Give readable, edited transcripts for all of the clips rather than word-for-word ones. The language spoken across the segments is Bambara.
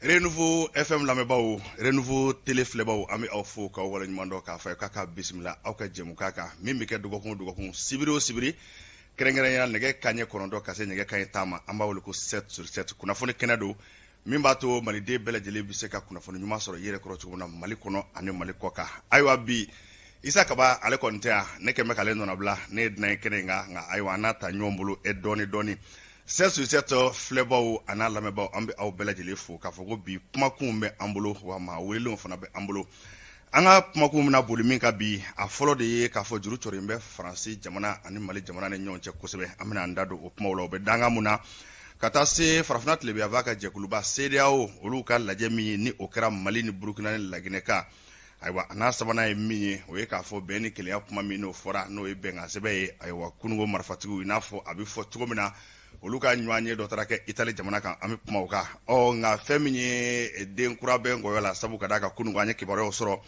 Renouveau FM lamɛnbaaw, Renouveau télé filɛbaaw, an bɛ aw fo k'aw waleɲuman dɔn k'a fɔ k'a ka bisimila aw ka jɛmukan kan min bɛ kɛ dɔgɔkun o dɔgɔkun, sibiri o sibiri, kɛrɛnkɛrɛnya nɛgɛ kanɲɛ 9 ka se nɛgɛ kanɲɛ 10 ma. An b'a wele ko 7 sur 7. Kunnafoni kɛnɛ don min b'a to maliden bɛɛ lajɛlen bɛ se ka kunnafoni ɲuman sɔrɔ i yɛrɛ kɔrɔ cogo min na Mali kɔnɔ ani Mali kɔ kan. Ayiwa, bi Isa Kaba ale kɔni tɛ yan, ne kɛn bɛ k'ale nɔnabila. Ne ye dunan ye kɛnɛ in kan, nka ayiwa, an n'a ta ɲɔgɔn bolo e dɔɔni dɔɔni. 7 sur 7 filɛbaw a n'a lamɛnbaw, an bɛ aw bɛɛ lajɛlen fo k'a fɔ ko bi kumakunw bɛ an bolo, wa maa welelenw fana bɛ an bolo. An ka kumakunw bɛna boli min kan bi, a fɔlɔ de ye k'a fɔ juru cɔrin bɛ Faransi jamana ani Mali jamana ni ɲɔgɔn cɛ kosɛbɛ. An bɛna an da don o kumaw la, o bɛ danga mun na ka taa se farafinna tilebinyanfan ka jɛkuluba CEDEAO, olu ka lajɛ min ni o kɛra Mali ni Burukina ni Laginɛ kan. Ayiwa, a n'a sabanan ye min ye, o ye k'a fɔ bɛn ni kelenya kuma min n'o fɔra, n'o ye bɛnkan sɛbɛn ye. Ayiwa, kununko marifatigiw, i n'a fɔ a bɛ fɔ cogo min na, olu ka ɲɔgɔn ye dɔ taara kɛ Itali jamana kan, an bɛ kuma o kan. Ɔ nka fɛn min ye den kura bɛ nkɔyɔ la, sabu ka d'a kan kununko an ye kibaruyaw sɔrɔ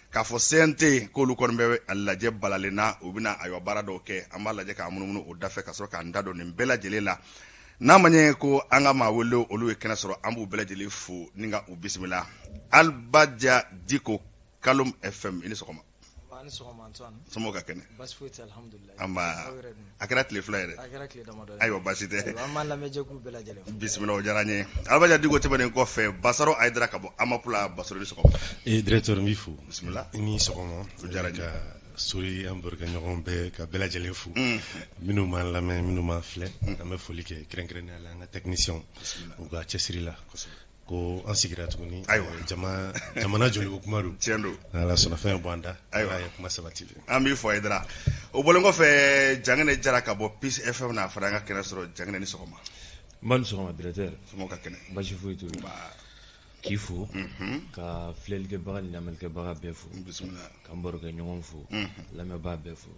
k'a fɔ CNT k'olu kɔni bɛ lajɛ balalen na, u bɛna ayiwa baara dɔw kɛ. An b'a lajɛ k'a munumunu o dafɛ ka sɔrɔ k'an da don nin bɛɛ lajɛlen la. N'a ma ɲɛ ko an ka maa wele olu ye kɛnɛ sɔrɔ, an b'u bɛɛ lajɛlen fo ni ka u bisimila. Alibaja Diko, Kalom FM, i ni sɔgɔma. Ni sɔgɔma Antoine. Somɔgɔw ka kɛnɛ? Basi foyi tɛ, alhamdulilayi. Anba. Aw yɛrɛ dun? A kɛra tile 2 ye dɛ. A kɛra tile damadɔ ye. Ayiwa, basi tɛ. Ayiwa, an b'an lamɛnjɛkulu bɛɛ lajɛlen fo. Bisimila, o diyara n ye. Alibaja Diko tɛmɛnen kɔfɛ, Basaro Ayidara ka bɔ Amapu la. Basaro, ni sɔgɔma. Ee directeur, n b'i fo. Bisimila. I ni sɔgɔma. O diyara n ye. Ka sori an barokɛɲɔgɔn bɛɛ, ka bɛɛ lajɛlen fo. Minnu b'an lamɛn, minnu b'an filɛ, an bɛ foli kɛ kɛrɛnkɛrɛnnenya la an ka technicien u ka cɛsiri la. Ko an sigira tuguni. Ayiwa. Jama jamana joliko kuma don. Tiɲɛ don. Ala sɔnna, fɛn bɔ an da. Ayiwa. Ala ye kuma sabati. An b'i fo Ayidara. O bɔlen kɔfɛ, Jangɛnɛ Jara ka bɔ Peace FM na, a fana an ka kɛnɛ sɔrɔ. Jangɛnɛ, ni sɔgɔma. N ba, ni sɔgɔma directeur. Somɔgɔw ka kɛnɛ? Basi foyi t'u la. K'i fo, ka filɛlikɛbaga ni lamɛnnikɛbaga bɛɛ fo. Bisimila. Ka n barokɛɲɔgɔn fo, lamɛnbaa bɛɛ fo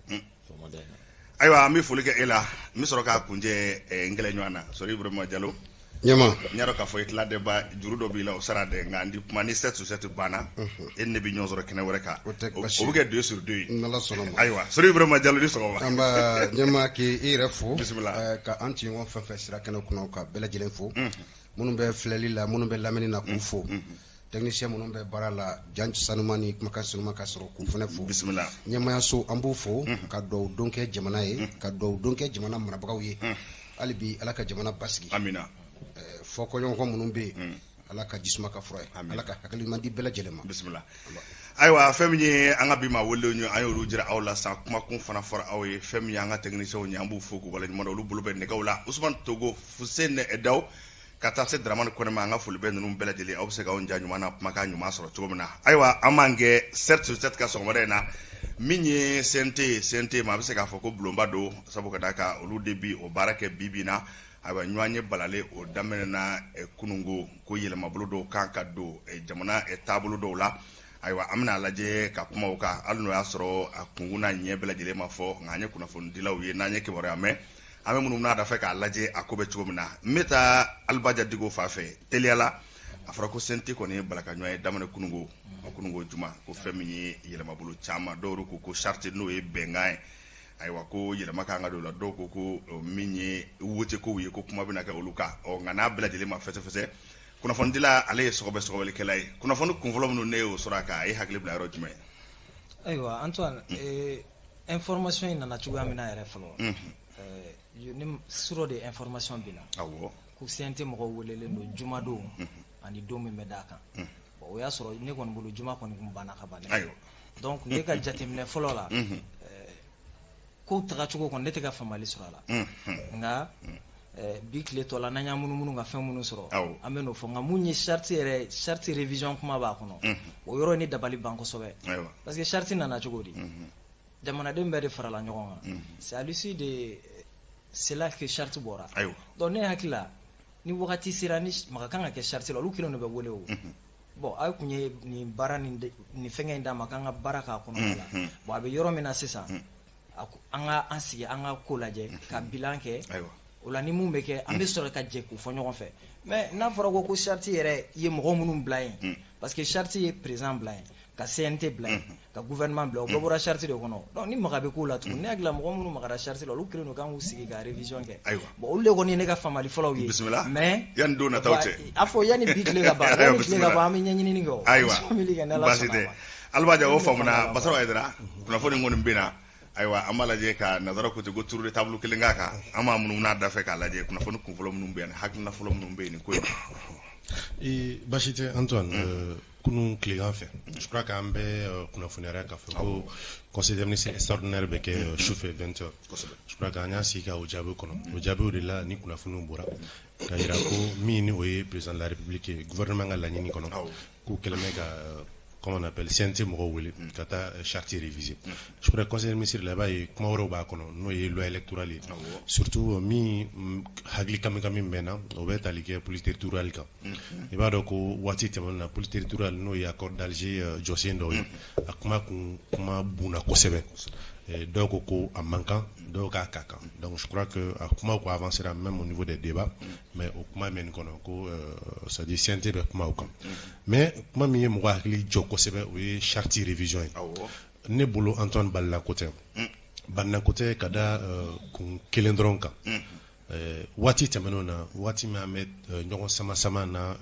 sɔgɔmada in na. Ayiwa, an bɛ foli kɛ e la. N bɛ sɔrɔ k'a kuncɛ n kɛlɛ ɲɔgɔn na, Sori Ibrahima Jalo. Ɲɛma. N y'a dɔn k'a fɔ i tila dɛ ba juru dɔ b'i la, o sara dɛ, nka n di kuma ni 7 sur 7 banna, e ni ne bɛ ɲɔgɔn sɔrɔ kɛnɛ wɛrɛ kan. O tɛ o basi bɛ kɛ 2 sur 2 ye. N'Ala sɔnna ma. Ayiwa, Sori Ibrahima Jalo, ni sɔgɔma. An b'a ɲɛma k'i yɛrɛ fo. Bisimila. Ka an tiɲɔgɔn fɛn fɛn sira kɛnɛ kɔnɔ, ka bɛɛ lajɛlen fo. Minnu bɛ filɛli la, minnu bɛ lamɛnni na, k'u fo. Technicien minnu bɛ baara la, jan sanuma ni kumakan sanuma ka sɔrɔ, k'u fana fo. Bisimila. Ɲɛmayaso, an b'u fo, ka dugawu don kɛ jamana ye, ka dugawu don kɛ jamana marabagaw ye. Hali bi Ala ka jamana basigi. Amina. Fɔkɔɲɔgɔnkɔ minnu bɛ yen, Ala ka jisuma ka fura ye. Ala ka hakili ɲuman di bɛɛ lajɛlen ma. Bisimila. Ayiwa, fɛn min ye an ka bi maa welelenw ye, an y'olu jira aw la san, kumakun fana fɔra aw ye. Fɛn min ye an ka techniciens ye, an b'u fo k'u waleɲuman dɔn. Olu bolo bɛ nɛgɛw la, Usumani Togo, Fuseni Daw, ka taa se Dramani Kɔnɛ ma. An ka foli bɛ ninnu bɛɛ lajɛlen. Aw bɛ se k'anw ja ɲuman na, kumakan ɲuman sɔrɔ cogo min na. Ayiwa, an b'an kɛ 7 sur 7 ka sɔgɔmada in na. Min ye CNT, CNT ma, a bɛ se k'a fɔ ko bulonba don, sabu ka d'a kan olu de bi o baara kɛ bi bi in na. Ayiwa, ɲɔgɔn ye balalen o daminɛna kununko ko yɛlɛmabolo dɔw kan ka don jamana taabolo dɔw la. Ayiwa, an bɛna lajɛ ka kuma o kan, hali n'o y'a sɔrɔ a kunkun n'a ɲɛ bɛɛ lajɛlen ma fɔ, nka an ye kunnafonidilaw ye, n'an ye kibaruya mɛn, an bɛ minnu n'a da fɛ k'a lajɛ a ko bɛ cogo min na. N bɛ taa Alibaja Diko fan fɛ teliya la. A fɔra ko CNT kɔni ye balaka ɲɔgɔn ye daminɛ kununko, kununko juma, ko fɛn min ye yɛlɛmabolo caman, dɔw ko ko charte, n'o ye bɛnkan ye, ayiwa, ko yɛlɛma kan ka don o la. Dɔw ko ko min ye wote kow ye, ko kuma bɛna kɛ olu kan. Ɔ nka n'a bɛɛ lajɛlen ma fɛsɛfɛsɛ, kunnafonidila ale ye sɔgɔbɛ sɔgɔbɛlikɛla ye. Kunnafoni kunfɔlɔ minnu ne y'o sɔrɔ a kan, a ye hakili bila yɔrɔ jumɛn? Ayiwa Antoine, information in nana cogoya min na yɛrɛ fɔlɔ, ni suro de information bɛ na. Awɔ. Ko CNT mɔgɔw welelen don jumadon ani don min bɛ d'a kan. Bon, o y'a sɔrɔ ne kɔni bolo juma kɔni kun banna ka ban. Ayiwa. Donc ne ka jateminɛ fɔlɔ la, kow tagacogo kɔni, ne tɛ ka faamuyali sɔrɔ a la. Nka bi tile tɔ la, n'an y'an munumunu ka fɛn minnu sɔrɔ, an bɛ n'o fɔ. Nka mun ye charte yɛrɛ, charte révision kuma b'a kɔnɔ, o yɔrɔ ne dabali ban kosɛbɛ. Parce que charte nana cogo di? Jamanaden bɛɛ de farala ɲɔgɔn kan. C'est à l'issue de cela que charte bɔra. Donc ne hakili la, ni wagati sera ni maga kan ka kɛ charte la, olu kelen de bɛ wele o. Bon, aw kun ye nin baara nin fɛngɛ in d'a ma k'an ka baara k'a kɔnɔna la. Bon, a bɛ yɔrɔ min na sisan, an ka an sigi, an ka ko lajɛ, ka bilan kɛ. O la ni mun bɛ kɛ, an bɛ sɔrɔ ka jɛ k'o fɔ ɲɔgɔn fɛ. Mais n'a fɔra ko charte yɛrɛ ye mɔgɔ minnu bila yen, parce que charte ye président bila yen, Ka CNT bila yen, ka gouvernement bila, o bɛɛ bɔra charte de kɔnɔ. Donc ni maga bɛ k'o la tuguni, ne hakili la mɔgɔ minnu magara charte la, olu kelen don kan k'u sigi ka révision kɛ. Bon, olu de kɔni ye ne ka faamuyali fɔlɔw ye. Bisimila. Mais yanni don nataw cɛ, a fɔ yanni bi tile ka ban, yanni tile ka ban, an bɛ ɲɛɲinini kɛ o. Ayiwa, baasi tɛ, Alibaja, o faamuna. Basaro Hayidara, kunnafoni kɔni bɛ na. Ayiwa, an b'a lajɛ ka nazara ko ten ko tour de table kelen k'a kan, an b'a munumunu a da fɛ k'a lajɛ kunnafoni kunfɔlɔ minnu bɛ yen, hakilina fɔlɔ minnu bɛ yen nin ko in na. Baasi tɛ, Antoine. Kunun tilegan fɛ, je crois qu'an bɛɛ kunnafoniyara k'a fɔ ko conseil des ministres extraordinaire bɛ kɛ sufɛ 20 heures. Je crois qu'an y'a sigi ka o jaabi kɔnɔ. O jaabiw de la ni kunnafoniw bɔra ka yira ko min ni o ye président de la République ye, gouvernement ka laɲini kɔnɔ, k'u kɛlen bɛ ka, comment on appelle, CNT mɔgɔw wele ka taa charte réviser. Je crois conseil des ministres la, i b'a ye kuma wɛrɛw b'a kɔnɔ, n'o ye loi électorale ye. Surtout min hakili kami kami bɛ na, o bɛ tali kɛ politique territoriale kan. I b'a dɔn ko waati tɛmɛnen na, politique territoriale, n'o ye accord d'Alger jɔsen dɔw ye, a kuma kun kuma bunna kosɛbɛ. Dɔw ko ko a man kan, dɔw k'a ka kan. Donc je crois que a kuma ko avancera même au niveau des débats, mais o kuma bɛ nin kɔnɔ ko c'est à dire CNT bɛ kuma o kan. Mais kuma min ye mɔgɔ hakili jɔ kosɛbɛ, o ye charte révision ye. Ne bolo, Antoine, balila ko tɛ, balina ko tɛ, ka da kun kelen dɔrɔn kan. Waati tɛmɛnenw na, waati min an bɛ ɲɔgɔn sama sama na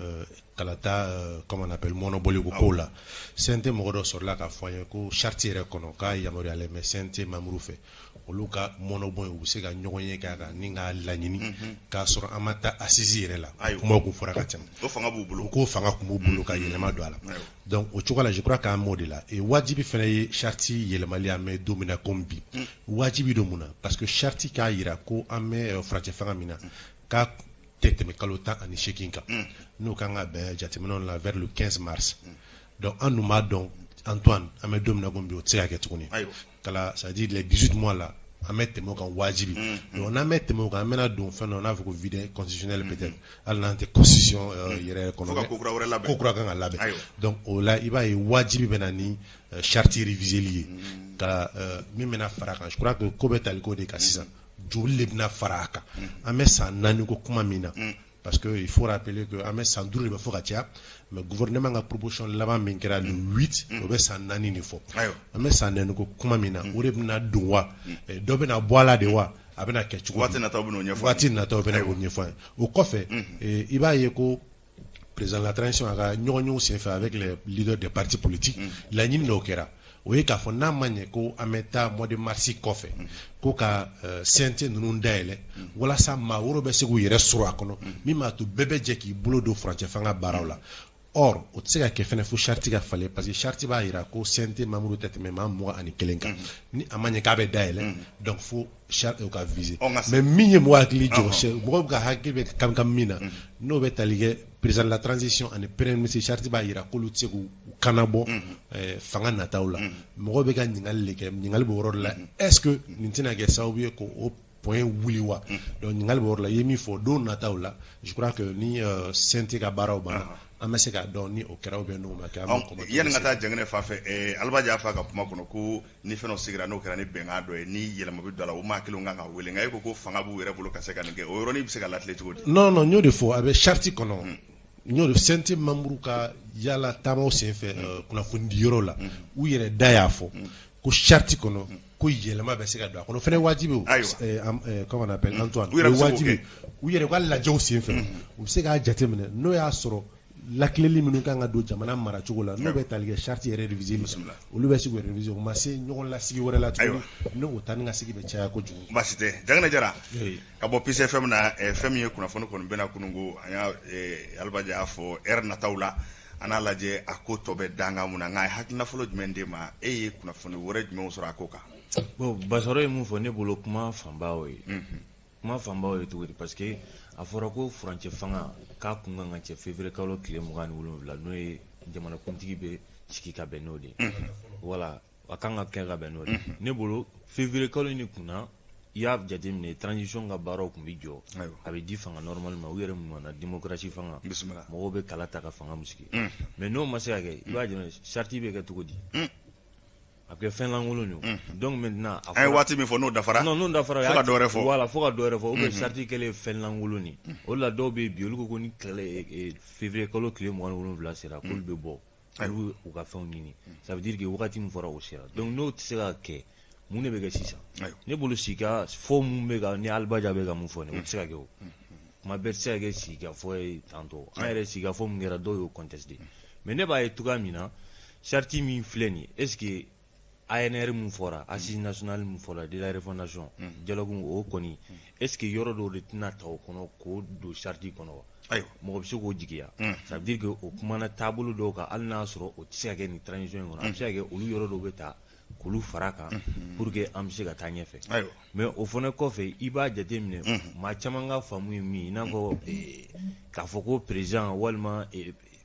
kalata, comment on appelle, mɔnɔbɔli ko kow la, CNT mɔgɔ dɔ sɔrɔla k'a fɔ an ye ko charte yɛrɛ kɔnɔ, k'a yamaruyalen bɛ CNT membre fɛ, olu ka mɔnɔbɔ u bɛ se ka ɲɔgɔn ye k'a kan ni k'a laɲini k'a sɔrɔ an ma taa assise yɛrɛ la. Kumaw kun fɔra ka tɛmɛ. O fanga b'u bolo. O ko fanga kun b'u bolo ka yɛlɛma don a la. Donc o cogo la, je crois k'an m'o de la. Et wajibi fana ye charte yɛlɛmali, an bɛ don min na komi bi, wajibi don. Mun na? Parce que charte k'a yira ko an bɛ furancɛ fanga min na, k'a tɛ tɛmɛ kalo 18 kan, n'o kan ka bɛn jateminɛw la vers le 15 mars. Donc an dun b'a dɔn, Antoine, an bɛ don min na komi bi, o tɛ se ka kɛ tuguni. Kala, c'est à dire les 18 mois là, an bɛ tɛmɛ o kan wajibi. Donc n'an bɛ tɛmɛ o kan, an bɛna don fɛn dɔ n'a fɔ ko vide constitutionnel peut-être, hali n'an tɛ constitution yɛrɛ kɔnɔ. Fo ka ko kura wɛrɛ labɛn. Ko kura kan ka labɛn. Donc o la, i b'a ye wajibi bɛ na ni charte réviseli ye ka min bɛna fara a kan. Je crois que ko bɛ tali k'o de kan sisan, joli de bɛna fara a kan an bɛ san 4 ko kuma min na? Parce que il faut rappeler que an bɛ san 5 de bɛ fɔ ka caya, mais gouvernement ka proposition laban min kɛra le 8, o bɛ san 4 de fɔ. An bɛ san 4 ko kuma min na, o de bɛna don wa, dɔ bɛna bɔ a la de wa, a bɛna kɛ cogo di? Waati nataw bɛn'o ɲɛfɔ. Waati nataw bɛna o ɲɛfɔ an ye. O kɔfɛ, i b'a ye ko président de la transition, a ka ɲɔgɔnyew senfɛ avec les leaders des partis politiques, laɲini dɔw kɛra, o ye k'a fɔ n'a ma ɲɛ ko an bɛ taa mois de mars kɔfɛ, ko ka CNT ninnu dayɛlɛ walasa maa wɛrɛw bɛ se k'u yɛrɛ sɔrɔ a kɔnɔ, min b'a to bɛɛ bɛ jɛ k'i bolo don furancɛ fanga baaraw la. Or o tɛ se ka kɛ fɛnɛ fo charte ka falen, parce que charte b'a jira ko CNT membre tɛ tɛmɛ maa 21 kan. Ni a ma ɲɛ k'a bɛ dayɛlɛ, donc fo charte ka réviser. Mais min ye mɔgɔ hakili jɔ, mɔgɔw ka hakili bɛ kam kam min na, n'o bɛ tali kɛ président de la transition ani premier ministre, charte b'a jira k'olu tɛ se k'u kannabɔ fanga nataw la. Mɔgɔw bɛ ka ɲininkali de kɛ, ɲininkali b'o yɔrɔ de la: est ce que nin tɛna kɛ sababu ye k'o point wuli wa? Donc ɲininkali b'o yɔrɔ la. I ye min fɔ, don nataw la, je crois que ni CNT ka baaraw banna, an bɛ se k'a dɔn ni o kɛra ou bien n'o ma kɛ. Yanni ka taa Jɛngɛnɛ fan fɛ, Alibaja y'a fɔ a ka kuma kɔnɔ ko ni fɛn dɔ sigira, n'o kɛra ni bɛnkan dɔ ye, ni yɛlɛma bɛ don a la, o maa kelenw kan ka wele. Nka e ko ko fanga b'u yɛrɛ bolo ka se ka nin kɛ, o yɔrɔnin bɛ se ka latilen cogo di? Non non, n y'o de fɔ, a bɛ charte kɔnɔ. N y'o de CNT membre ka yala taamaw senfɛ kunnafoni di yɔrɔ la, u yɛrɛ da y'a fɔ ko charte kɔnɔ ko yɛlɛma bɛ se ka don a kɔnɔ. O fana ye wajibi o, comment on appelle, Antoine, o ye wajibi. U yɛrɛ ka lajɛw senfɛ, u bɛ se k'a jateminɛ n'o y'a sɔrɔ lakileli minnu kan ka don jamana maracogo la, n'o bɛ tali kɛ charte yɛrɛ révisé, olu bɛ se k'o réviser. O ma se ɲɔgɔn lasigi wɛrɛ la tuguni, n'o taa ni ka segin bɛ caya kojugu. Baasi tɛ, Jangɛnɛ Jara ka bɔ Peace FM na. Fɛn min ye kunnafoni kɔni bɛna kununko, an y'a Alibaja y'a fɔ, heure nataw la an n'a lajɛ a ko tɔ bɛ dankan mun na. Nka a ye hakilina fɔlɔ jumɛn d'e ma? E ye kunnafoni wɛrɛ jumɛnw sɔrɔ a ko kan? Bon, Basaro ye mun fɔ, ne bolo kuma fanba y'o ye. Kuma fanba y'o ye cogo di? Parce que a fɔra ko furancɛ fanga k'a kun kan ka cɛ février kalo tile 27, n'o ye jamanakuntigi bɛ sigi ka bɛn n'o de ye. Voilà, a kan ka kɛ ka bɛn n'o de ye. Ne bolo, février kalo in kunna, i y'a jateminɛ, transition ka baaraw tun bɛ jɔ, a bɛ di fanga normal ma. U yɛrɛ mun na démocratie fanga, mɔgɔw bɛ kala ta ka fanga min sigi. Mais n'o ma se ka kɛ, i b'a jateminɛ charte bɛ kɛ cogo di? A bɛ kɛ fɛn lankolon de ye. Donc maintenant, an ye waati min fɔ, n'o dafara. Non, n'o dafara, fo ka dɔ wɛrɛ fɔ. Voilà, fo ka dɔ wɛrɛ fɔ, ou bien charte kɛlen fɛn lankolon de. O de la dɔw bɛ yen bi, olu ko ko ni kɛlɛ février kalo tile 27 sera, k'olu bɛ bɔ. Olu u ka fɛnw ɲini, ça veut dire que wagati min fɔra, o sera. Donc n'o tɛ se ka kɛ, mun de bɛ kɛ sisan? Ne bolo, sika fɔ mun bɛ ka ni Alibaja bɛ ka mun fɔ nin, o tɛ se ka kɛ. O kuma bɛɛ tɛ se ka kɛ sigikafɔ ye tantɔ. An yɛrɛ, sigikafɔ min kɛra, dɔw y'o contesté. Mais ne b'a ye cogoya min na, charte min filɛ nin ye, est ce que ANR mun fɔra, assise nationale mun fɔra, de la refondation, dialogue, o kɔni, est ce que yɔrɔ dɔw de tɛna ta o kɔnɔ k'o don charte kɔnɔ wa? Mɔgɔ bɛ se k'o jigiya. Ça veut dire que o kumana taabolo dɔw kan, hali n'a y'a sɔrɔ o tɛ se ka kɛ nin transition in kɔnɔ, a bɛ se ka kɛ olu yɔrɔ dɔw bɛ ta k'olu fara kan pour que an bɛ se ka taa ɲɛfɛ. Mais o fana kɔfɛ, i b'a jateminɛ, maa caman ka faamu ye min ye, i n'a fɔ k'a fɔ ko président walima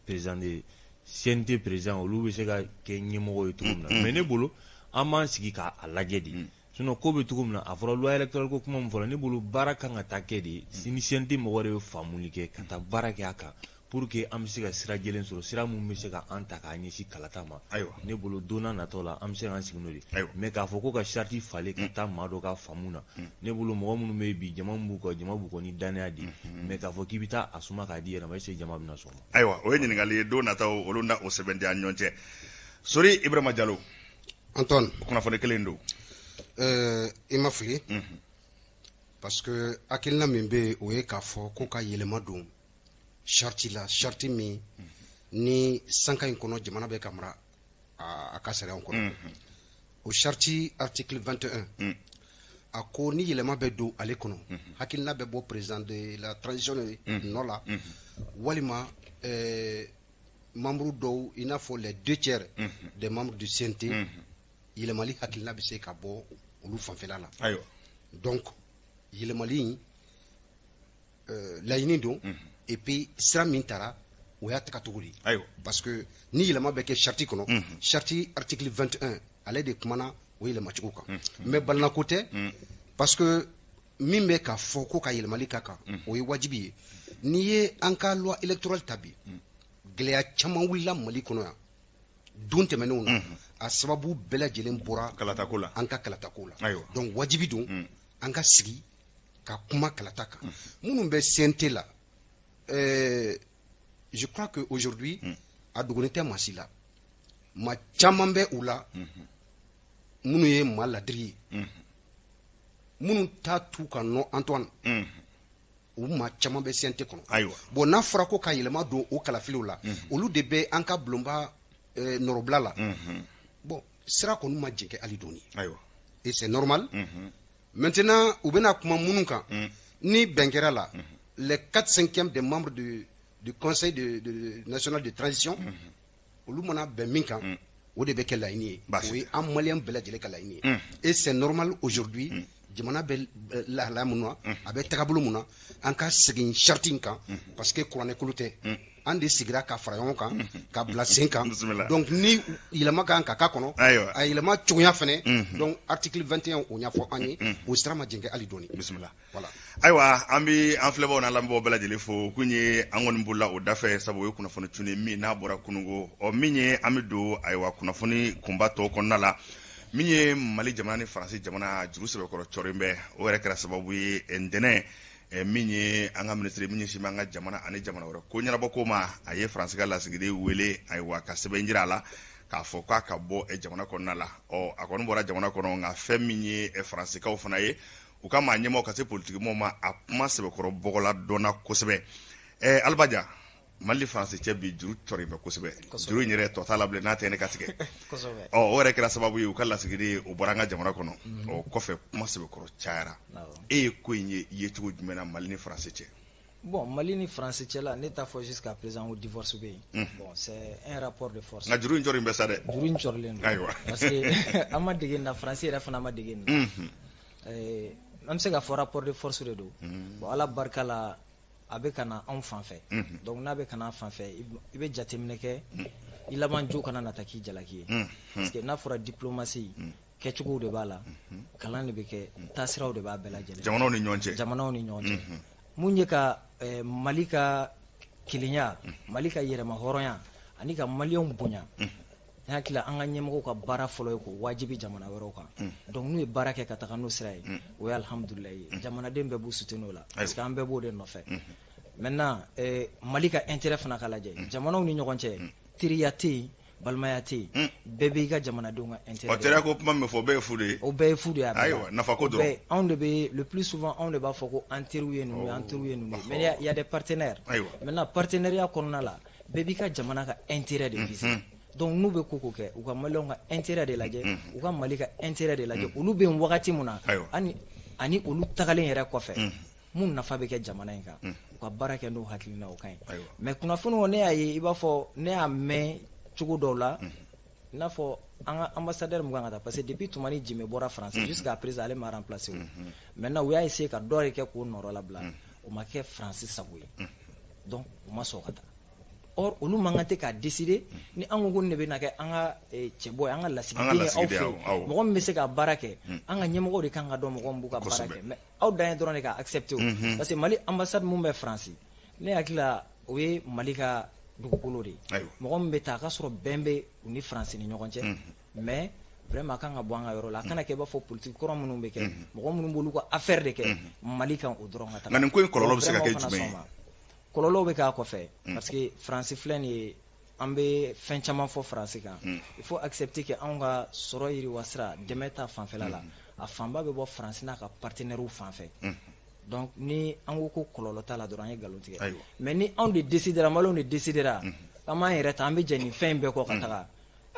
président de CNT président, olu bɛ se ka kɛ ɲɛmɔgɔ ye cogo min na. Mais ne bolo, an b'an sigi k'a lajɛ de. Sinon ko bɛ cogo min na, a fɔra loi électorale ko kuma min fɔra, ne bolo, baara kan ka taa kɛ de ni CNT mɔgɔ de bɛ faamuli kɛ ka taa baara kɛ a kan pour que an bɛ se ka sira jɛlen sɔrɔ, sira mun bɛ se ka an ta k'an ɲɛsin kalata ma. Ne bolo, don n'a nataw la, an bɛ se k'an sigi n'o de ye. Mais k'a fɔ ko ka charte falen ka taa maa dɔ ka faamu na, ne bolo, mɔgɔ minnu bɛ yen bi, jama min b'u kɔ, jama b'u kɔ ni danaya de ye. Mais k'a fɔ k'i bɛ taa a suma k'a di yɛrɛ ma, est ce que jama bɛna sɔn o ma? Ayiwa, o ye ɲininkali ye. Don nataw, olu na o sɛbɛntiya ɲɔgɔn cɛ. Sori Ibrahima Jalo. Antoine. Kunnafoni kelen don. I ma fili, parce que hakilina min bɛ yen, o ye k'a fɔ ko ka yɛlɛma don charte la, charte min ni sanka in kɔnɔ jamana bɛ ka mara a ka sariyaw kɔnɔ. O charte article 21, a ko ni yɛlɛma bɛ don ale kɔnɔ, hakilina bɛ bɔ président de la transition nɔ la, walima membre dɔw, i n'a fɔ les deux tiers des membres du CNT. Yɛlɛmali hakilina bɛ se ka bɔ olu fanfɛla la. Donc yɛlɛmali in laɲini don. Et puis sira min taara, o y'a taga cogo di? Parce que ni yɛlɛma bɛ kɛ charte kɔnɔ, charte article 21, ale de kumana o yɛlɛmacogo kan. Mais balinako tɛ, parce que min bɛ ka fɔ ko ka yɛlɛmali ka kan, o ye wajibi ye. N'i ye an ka loi électorale ta bi, gɛlɛya caman wulila Mali kɔnɔ yan don tɛmɛnenw na, a sababu bɛɛ lajɛlen bɔra kalatako la. An ka kalatako la. Donc wajibi don an ka sigi ka kuma kalata kan. Minnu bɛ CNT la, je crois que aujourd'hui a dogolen tɛ maa si la, maa caman bɛ u la minnu ye maa ladiri ye, minnu t'a t'u ka nɔ. Antoine, u maa caman bɛ CNT kɔnɔ. Bon, n'a fɔra ko ka yɛlɛma don o kalafiliw la, olu de bɛ an ka bulonba nɔrɔbila la. Bon, sira kɔni ma jɛnkɛ hali dɔɔni, et c'est normal. Maintenant, u bɛna kuma minnu kan, ni bɛn kɛra la, les 4 cinquièmes des membres du conseil national de transition, olu mana bɛn min kan, o de bɛ kɛ laɲini ye. O ye an maliyɛn bɛɛ lajɛlen ka laɲini ye, et c'est normal. Aujourd'hui, jamana bɛ lahalaya mun na, a bɛ tagabolo mun na, an ka segin charte in kan, parce que kuranɛkolo tɛ. An de sigira ka fara ɲɔgɔn kan ka bila sen kan. Donc ni yɛlɛma kan ka k'a kɔnɔ, a yɛlɛma cogoya fɛnɛ, donc article 21, o ɲɛfɔ an ye, o sira ma jɛnkɛ hali dɔɔni. Bisimila. Voilà. Ayiwa, an bi an filɛbaw n'an lamɛnbaaw bɛɛ lajɛlen fo. Kun ye an kɔni bolila o dafɛ, sabu o ye kunnafoni tun ye min n'a bɔra kunungo. Ɔ, min ye an bɛ don, ayiwa, kunnafoni kunba tɔw kɔnɔna la, min ye Mali jamana ni Faransi jamana juru sɛbɛkɔrɔ cɔrin bɛ, o yɛrɛ kɛra sababu ye ntɛnɛn, min ye an ka minisiri min ɲɛsin bɛ an ka jamana ani jamana wɛrɛ ko ɲɛnabɔ ko ma, a ye Faransi ka lasigiden wele, ayiwa, ka sɛbɛn jira a la k'a fɔ k'a ka bɔ jamana kɔnɔna la. Ɔ, a kɔni bɔra jamana kɔnɔ, nka fɛn min ye Faransikaw fana ye, u ka maa ɲɛmaaw ka se politikimɔgɔw ma, a kuma sɛbɛkɔrɔ bɔgɔla dɔnna kosɛbɛ. Alibaja, Mali ni Faransi cɛ bi, juru cɔrin bɛ kosɛbɛ. Juru in yɛrɛ tɔ t'a la bilen n'a tɛ ne ka tigɛ. Ɔ, o yɛrɛ kɛra sababu ye u ka lasigiden, o bɔra an ka jamana kɔnɔ. Ɔ, kɔfɛ kuma sɛbɛkɔrɔ cayara. E ye ko in ye ye cogo jumɛn na, Mali ni Faransi cɛ? Bon, Mali ni Faransi cɛ la, ne t'a fɔ jusqu'à présent ko divorce bɛ yen. Bon, c'est un rapport de force. Nka juru in cɔrin bɛ sa dɛ. Juru in cɔrilen don. Parce que an ma dege nin na, Faransi yɛrɛ fana ma dege nin na. An bɛ se k'a fɔ rapport de force de don. Bon, Ala barika la, a bɛ ka na anw fan fɛ. Donc n'a bɛ ka na an fan fɛ, i bɛ jateminɛ kɛ, i laban jo kana nata k'i jalaki ye. Parce que n'a fɔra diplomatie, kɛcogow de b'a la, kalan de bɛ kɛ, taasiraw de b'a bɛɛ lajɛlen. Jamanaw ni ɲɔgɔn cɛ. Jamanaw ni ɲɔgɔn cɛ. Mun ye ka Mali ka kelenya, Mali ka yɛrɛma hɔrɔnya ani ka maliyɛnw bonya, ne hakili la, an ka ɲɛmɔgɔw ka baara fɔlɔ ye k'o wajibi jamana wɛrɛw kan. Donc n'u ye baara kɛ ka taga n'o sira ye, o ye alihamudulilayi ye. Jamanaden bɛɛ b'u soutenir o la, parce que an bɛɛ b'o de nɔfɛ. Maintenant, Mali ka intérêt fana ka lajɛ jamanaw ni ɲɔgɔn cɛ. Teriya tɛ yen, balimaya tɛ yen, bɛɛ b'i ka jamanadenw ka intérêt. Ɔ, teriya ko kuma min bɛ fɔ, o bɛɛ ye fu de ye. O bɛɛ ye fu de ye. Ayiwa, nafa ko dɔrɔn. Anw de bɛ, le plus souvent, anw de b'a fɔ ko an teriw ye ninnu ye, an teriw ye ninnu ye, mais il y a des partenaires. Maintenant, partenariat kɔnɔna la, bɛɛ b'i ka jamana ka intérêt de viser. Donc n'u bɛ ko ko kɛ, u ka Maliyɛnw ka intérêt de lajɛ, u ka Mali ka intérêt de lajɛ, olu bɛ yen wagati mun na, ani olu tagalen yɛrɛ kɔfɛ, mun nafa bɛ kɛ jamana in kan, u ka baara kɛ n'o hakilina, o ka ɲi. Mais kunnafoniw, ne y'a ye, i b'a fɔ ne y'a mɛn cogo dɔw la, i n'a fɔ an ka ambassadeur mun kan ka taa, parce que depuis Tumani Jime bɔra France, jusqu'à présent ale ma remplacer. O maintenant, u y'a essayer ka dɔ de kɛ k'o nɔrɔ labila, o ma kɛ France sago ye, donc u ma sɔn ka taa. Or olu man kan tɛ k'a décider ni an ko ko nin de bɛna kɛ an ka cɛbɔ ye, an ka lasigiden ye aw fɛ yen, mɔgɔ min bɛ se ka baara kɛ. An ka ɲɛmɔgɔw de kan ka dɔn mɔgɔ min b'u ka baara kɛ, mais aw dan ye dɔrɔn de ka accepter o, parce que Mali ambassade mun bɛ France, ne hakili la, o ye Mali ka dugukolo de ye. Mɔgɔ min bɛ taa, a ka sɔrɔ bɛn bɛ u ni France ni ɲɔgɔn cɛ, mais vraiment a kan ka bɔ an ka yɔrɔ la, a kana kɛ i b'a fɔ politique kɔrɔ minnu bɛ kɛ, mɔgɔ minnu b'olu ka affaire de kɛ Mali kan, o dɔrɔn ka taga. Nka nin ko in kɔlɔlɔ bɛ se ka kɛ jumɛn ye? Kɔlɔlɔw bɛ k'a kɔfɛ, parce que France filɛ nin ye, an bɛ fɛn caman fɔ France kan. Il faut accepter que anw ka sɔrɔ yiriwa sira, dɛmɛ ta fanfɛla la, a fanba bɛ bɔ France n'a ka partenaires fan fɛ. Donc ni an ko ko kɔlɔlɔ t'a la dɔrɔn, an ye nkalon tigɛ. Mais ni anw de décidera, Maliyɛnw de décidera an b'an yɛrɛ ta, an bɛ jɛ nin fɛn in bɛɛ kɔ ka taga,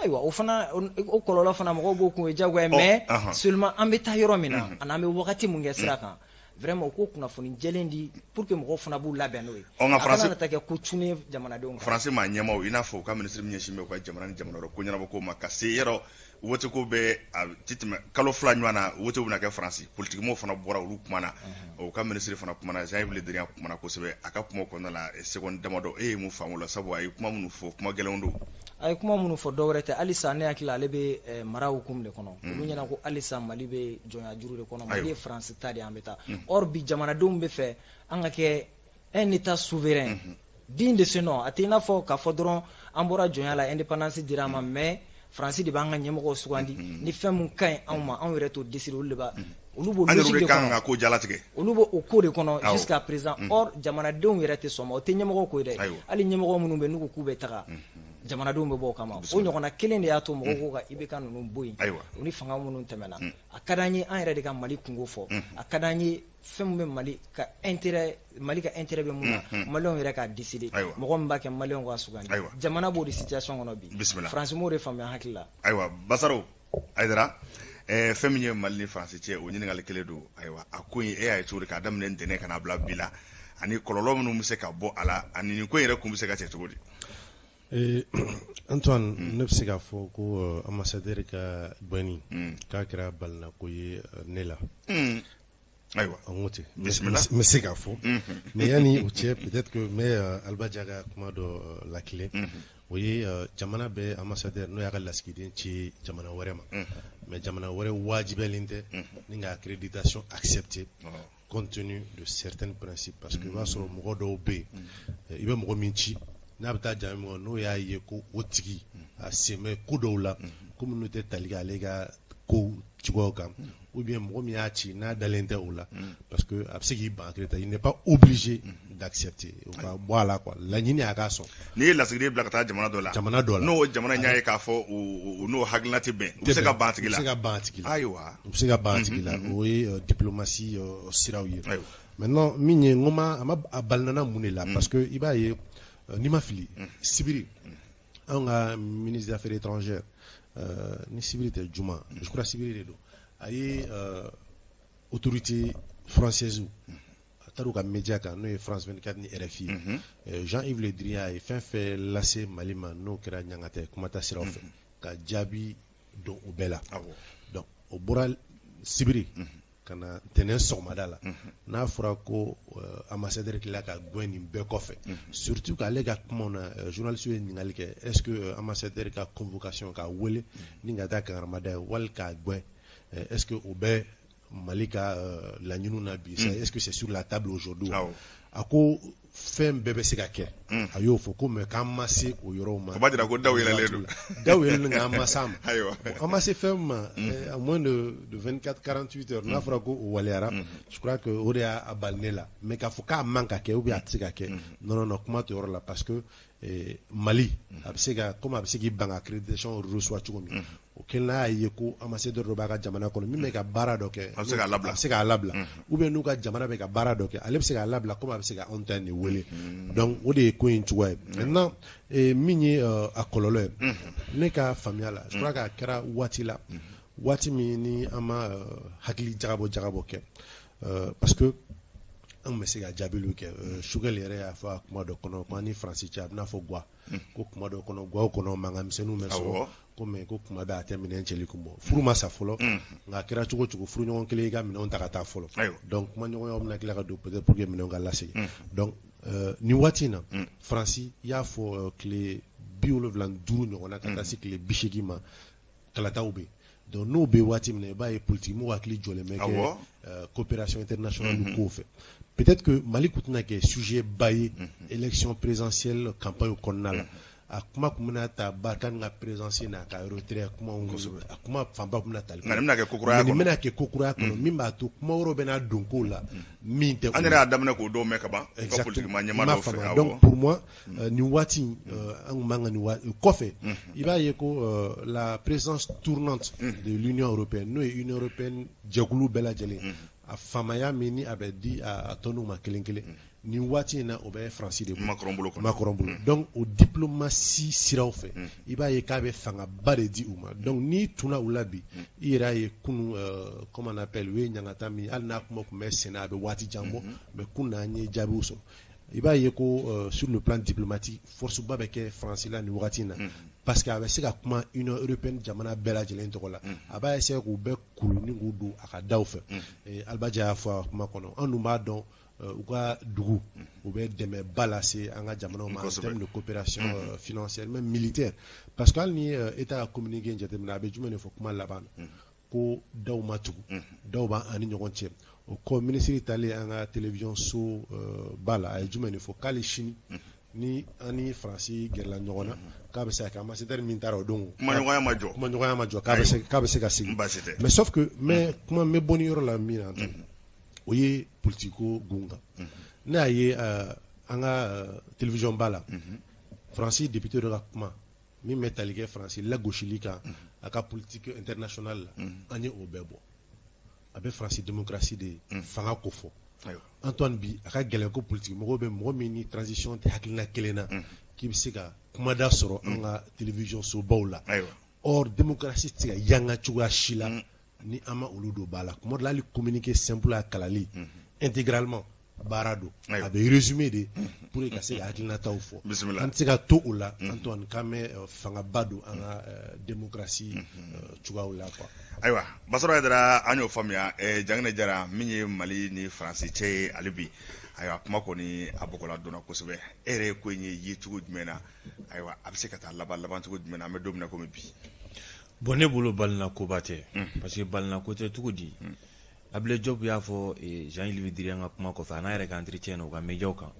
ayiwa, o fana, o kɔlɔlɔ fana, mɔgɔw b'o kun, o ye diyagoya ye. Mais seulement, an bɛ taa yɔrɔ min na, ani an bɛ wagati mun kɛ sira kan, vraiment u ko kunnafoni jɛlen di pour que mɔgɔw fana b'u labɛn n'o ye. Ɔ, nka A kana taa kɛ ko cunnen jamanadenw kan. Faransi maa ɲɛmaaw, i n'a fɔ u ka minisiri min ɲɛsin bɛ u ka jamana ni jamana wɛrɛ ko ɲɛnabɔ ko ma, ka se yɔrɔ wote ko bɛ a ti tɛmɛ kalo 2 ɲɔgɔn na, wote bɛna kɛ Faransi, politikimɔgɔw fana bɔra, olu kumana, o ka minisiri fana kumana, Jean-Yves Le Drian kumana kosɛbɛ. A ka kuma kɔnɔna la, seconde damadɔ, e ye mun faamu o la? Sabu a ye kuma minnu fɔ, kuma gɛlɛnw don. A ye kuma minnu fɔ, dɔwɛrɛ tɛ, halisa ne hakili la, ale bɛ mara hukumu de kɔnɔ. Olu ɲɛna ko halisa Mali bɛ jɔnya juru de kɔnɔ, Mali ye Faransi ta de, an bɛ taa. Or bi jamanadenw bɛ fɛ an ka kɛ un état souverain digne de ce nom. A tɛ i n'a fɔ k'a fɔ dɔrɔn an bɔra jɔnya la, indépendance dira an ma, mais Faransi de b'an ka ɲɛmɔgɔw sugandi ni fɛn mun ka ɲi anw ma, anw yɛrɛ t'o décider, olu de b'a, olu b'o An yɛrɛ logique de de kan kɔnɔ. ka ko jalatigɛ. Olu b'o o ko de kɔnɔ jusqu'à présent. Or jamanadenw yɛrɛ tɛ sɔn ma, o tɛ ɲɛmɔgɔ ko ye dɛ. Hali ɲɛmɔgɔ minnu bɛ n'u ko k'u bɛ taga, jamanadenw bɛ bɔ o kama. O ɲɔgɔnna kelen de y'a to mɔgɔw ko ka IBK ninnu bɔ yen, u ni fanga minnu tɛmɛna. A ka d'an ye an yɛrɛ de ka Mali kungo fɔ, a ka d'an ye fɛn min bɛ Mali ka intérêt, Mali ka intérêt bɛ mun na, Maliyɛnw yɛrɛ k'a décider, mɔgɔ min b'a kɛ, Maliyɛnw k'a sugandi. Jamana b'o de situation kɔnɔ bi. Faransi m'o de faamuya hakili la. Ayiwa, Basaro Hayidara, fɛn min ye Mali ni Faransi cɛ, o ɲininkali kelen don. Ayiwa, a ko in, e y'a ye cogo di k'a daminɛ ntɛnɛn ka n'a bila bi la, ani kɔlɔlɔ minnu bɛ se ka bɔ a la, ani nin ko in yɛrɛ kun bɛ se ka cɛ cogo di? Antoine, ne bɛ se k'a fɔ ko ambassadeur ka gbɛnni k'a kɛra balinako ye ne la. An ko ten. Bisimila. N bɛ se k'a fɔ. Mais yanni o cɛ, peut-être que n bɛ Aliba Dia ka kuma dɔ lakile. O ye jamana bɛ ambassadeur, n'o y'a ka lasigiden ci jamana wɛrɛ ma. Mais jamana wɛrɛ wajibiyalen tɛ ni ka accréditation accepter compte tenu de certains principes, parce que i b'a sɔrɔ mɔgɔ dɔw bɛ yen, i bɛ mɔgɔ min ci n'a bɛ taa jamana min kɔnɔ, n'o y'a ye ko o tigi a sen bɛ ko dɔw la, ko minnu tɛ tali kɛ ale ka kow cogoyaw kan, ou bien mɔgɔ min y'a ci n'a dalen tɛ o la, parce que a bɛ se k'i ban accréditer, il n'est pas obligé d'accepter. O ka bɔ a la quoi, laɲini a k'a sɔn. N'i ye lasigiden bila ka taa jamana dɔ la, jamana dɔ la, n'o jamana in y'a ye k'a fɔ o n'o hakilina tɛ bɛn, u bɛ se ka ban a tigi la. U bɛ se ka ban a tigi la. U bɛ se ka ban a tigi la. O ye diplomatie siraw ye. Maintenant, min ye n ko ma a ma, a balinana mun de la? Parce que i b'a ye, n'i ma fili, sibiri anw ka ministre des Affaires étrangères, ni sibiri tɛ, juma, je crois sibiri de don, a ye autorité française, a taara u ka média kan, n'o ye France 24 ni RFI ye, Jean-Yves Le Drian a ye fɛn fɛn lase Mali ma, n'o kɛra ɲangatɛ kumata siraw fɛ, ka jaabi don o bɛɛ la. Donc o bɔra sibiri ka na ntɛnɛn sɔgɔmada la, n'a fɔra ko ambassadeur tilala ka gɛn nin bɛɛ kɔfɛ, surtout k'ale ka kumaw na, journaliste ye ɲininkali kɛ: est-ce que ambassadeur ka convocation, k'a wele ni ka taa kangaramada ye wali k'a gɛn, est-ce que o bɛ Mali ka laɲiniw na bi, est-ce que c'est sur la table aujourd'hui? A ko fɛn bɛɛ bɛ se ka kɛ, a y'o fɔ ko mais k'an ma se o yɔrɔw ma. O b'a jira ko daw yɛlɛlen don. Daw yɛlɛlen don, an ma s'a ma. An ma se fɛn ma en moins de 24 48 heures, n'a fɔra ko o waleyara, je crois que o de y'a bali ne la. Mais k'a fɔ k'a man ka kɛ ou bien a tɛ se ka kɛ, non non non, kuma t'o yɔrɔ la, parce que Mali a bɛ se ka, comme a bɛ se k'i ban ka accréditation reçoit cogo min, o kɛlen n'a y'a ye ko ambassadeur dɔ b'a ka jamana kɔnɔ min bɛ ka baara dɔ kɛ, a bɛ se k'a labila, a bɛ se k'a labila, ou bien n'u ka jamana bɛ ka baara dɔ kɛ, ale bɛ se k'a labila comme a bɛ se ka anw ta in de wele. Donc o de ye ko in cogoya ye. Maintenant, min ye a kɔlɔlɔ ye, ne ka faamuya la, je crois que a kɛra waati la, waati min ni an ma hakili jagabɔ kɛ, parce que an bɛ se ka jaabiliw kɛ. Choguel yɛrɛ y'a fɔ a kuma dɔ kɔnɔ ko an ni Faransi cɛ, a bɛna fɔ guwa ko kuma dɔ kɔnɔ, guwaw kɔnɔ mankan misɛnninw bɛ sɔrɔ, ko mais ko kuma bɛɛ a tɛ minɛn cɛli kun bɔ. Furu ma sa fɔlɔ, nka a kɛra cogo cogo, furuɲɔgɔn kelen i ka minɛnw ta ka taa fɔlɔ. Donc kumaɲɔgɔnyaw bɛna tila ka don peut-être pour que minɛnw ka lasegin. Donc nin waati in na, Faransi i y'a fɔ, tile 75 ɲɔgɔn na ka taa se tile 80 ma, kalataw bɛ yen. Donc n'o bɛ waati min na, i b'a ye politique mɔgɔw hakili jɔlen bɛ kɛ coopération internationale kow fɛ. Peut-être que Mali tun tɛna kɛ sujet ba ye élection présidentielle campagne kɔnɔna la. A kuma tun bɛna ta Barkhane ka présence n'a ka retrait kumaw, a kuma fanba tun bɛna tali. Nka nin bɛna kɛ ko kuraya kɔnɔ, nin bɛna kɛ ko kuraya kɔnɔ min b'a to kuma wɛrɛw bɛna don kow la min tɛ. An yɛrɛ y'a daminɛ k'o dɔw mɛn ka ban u ka politique maa ɲɛmaa dɔw fɛ. Donc pour moi, nin waati an tun man ka nin waati kɔfɛ, i b'a ye ko la présidence tournante de l'Union européenne, n'o ye Union européenne jɛkulu bɛɛ lajɛlen, a faamaya min ni a bɛ di a tɔnw ma kelen kelen, nin waati in na, o bɛ Faransi de bolo. Macron bolo kɔnɔ. Macron bolo. Donc o diplomatie siraw fɛ, i b'a ye k'a bɛ fangaba de di u ma. Donc n'i tunna u la bi, i yɛrɛ y'a ye kunun, comment on appelle, u ye ɲangata min, hali n'a kuma tun bɛ sen na, a bɛ waati jan bɔ, mais kunun an ye jaabiw sɔrɔ. I b'a ye ko sur le plan diplomatique, force ba bɛ kɛ Faransi la nin wagati in na, parce que a bɛ se ka kuma Union européenne jamana bɛɛ lajɛlen tɔgɔ la. A b'a essayer k'u bɛɛ kuru ni k'u don a ka daw fɛ. Alibaja y'a fɔ a kuma kɔnɔ, an dun b'a dɔn u ka dugu u bɛ dɛmɛba lase an ka jamanaw ma en termes de coopération financière, même militaire, parce que hali ni État ka communiqué jateminɛ, a bɛ jumɛn de fɔ kuma laban na? Ko daw ma tugu, daw b'an ni ɲɔgɔn cɛ. O kɔ, minisiri talen an ka télévision so ba la, a ye jumɛn de fɔ? K'ale sini ni an ni Faransi gɛrɛla ɲɔgɔn na, k'a bɛ se ka kɛ ambassadeur min taara o don. Kumaɲɔgɔnya ma jɔ. Kumaɲɔgɔnya ma jɔ, k'a bɛ se ka segin. Baasi tɛ. Mais sauf que n bɛ kuma, n bɛ bɔ ni yɔrɔ la min na, o ye politique ko gun kan. Ne y'a ye an ka télévision ba la, Faransi député dɔ ka kuma min bɛ tali kɛ Faransi lagosili kan a ka politique internationale la, an ye o bɛɛ bɔ. A bɛ Faransi démocratie de fanga ko fɔ. Antoine, bi a ka gɛlɛn ko politique mɔgɔw bɛ mɔgɔ min ni transition tɛ hakilina kelen na, k'i bɛ se ka kumada sɔrɔ an ka télévision sobaw la. Or démocratie tɛ se ka yanga cogoya si la ni an ma olu don ba la. Kuma dɔ la, hali communiqué simple a kalali intégralement baara don, a bɛ résumé de pour que ka se ka hakilinataw fɔ. An tɛ se ka to o la, Antoine, k'an bɛ fangaba don an ka démocratie cogoyaw la, quoi. Ayiwa, Basɔrɔ Hayidara, an y'o faamuya. Janginɛ Jara, min ye Mali ni Faransi cɛ ye hali bi, ayiwa, kuma kɔni a bɔgɔla donna kosɛbɛ. E yɛrɛ ye ko in ye cogo jumɛn na? Ayiwa, a bɛ se ka taa laban laban cogo jumɛn na? An bɛ don min na komi bi. Bon, ne bolo, balina koba tɛ, parce que balina ko tɛ cogo di? Abdoulaye Diop y'a fɔ Jean-Yves Le Drian ka kuma kɔfɛ, a n'a yɛrɛ ka entretien na u ka médiaw kan,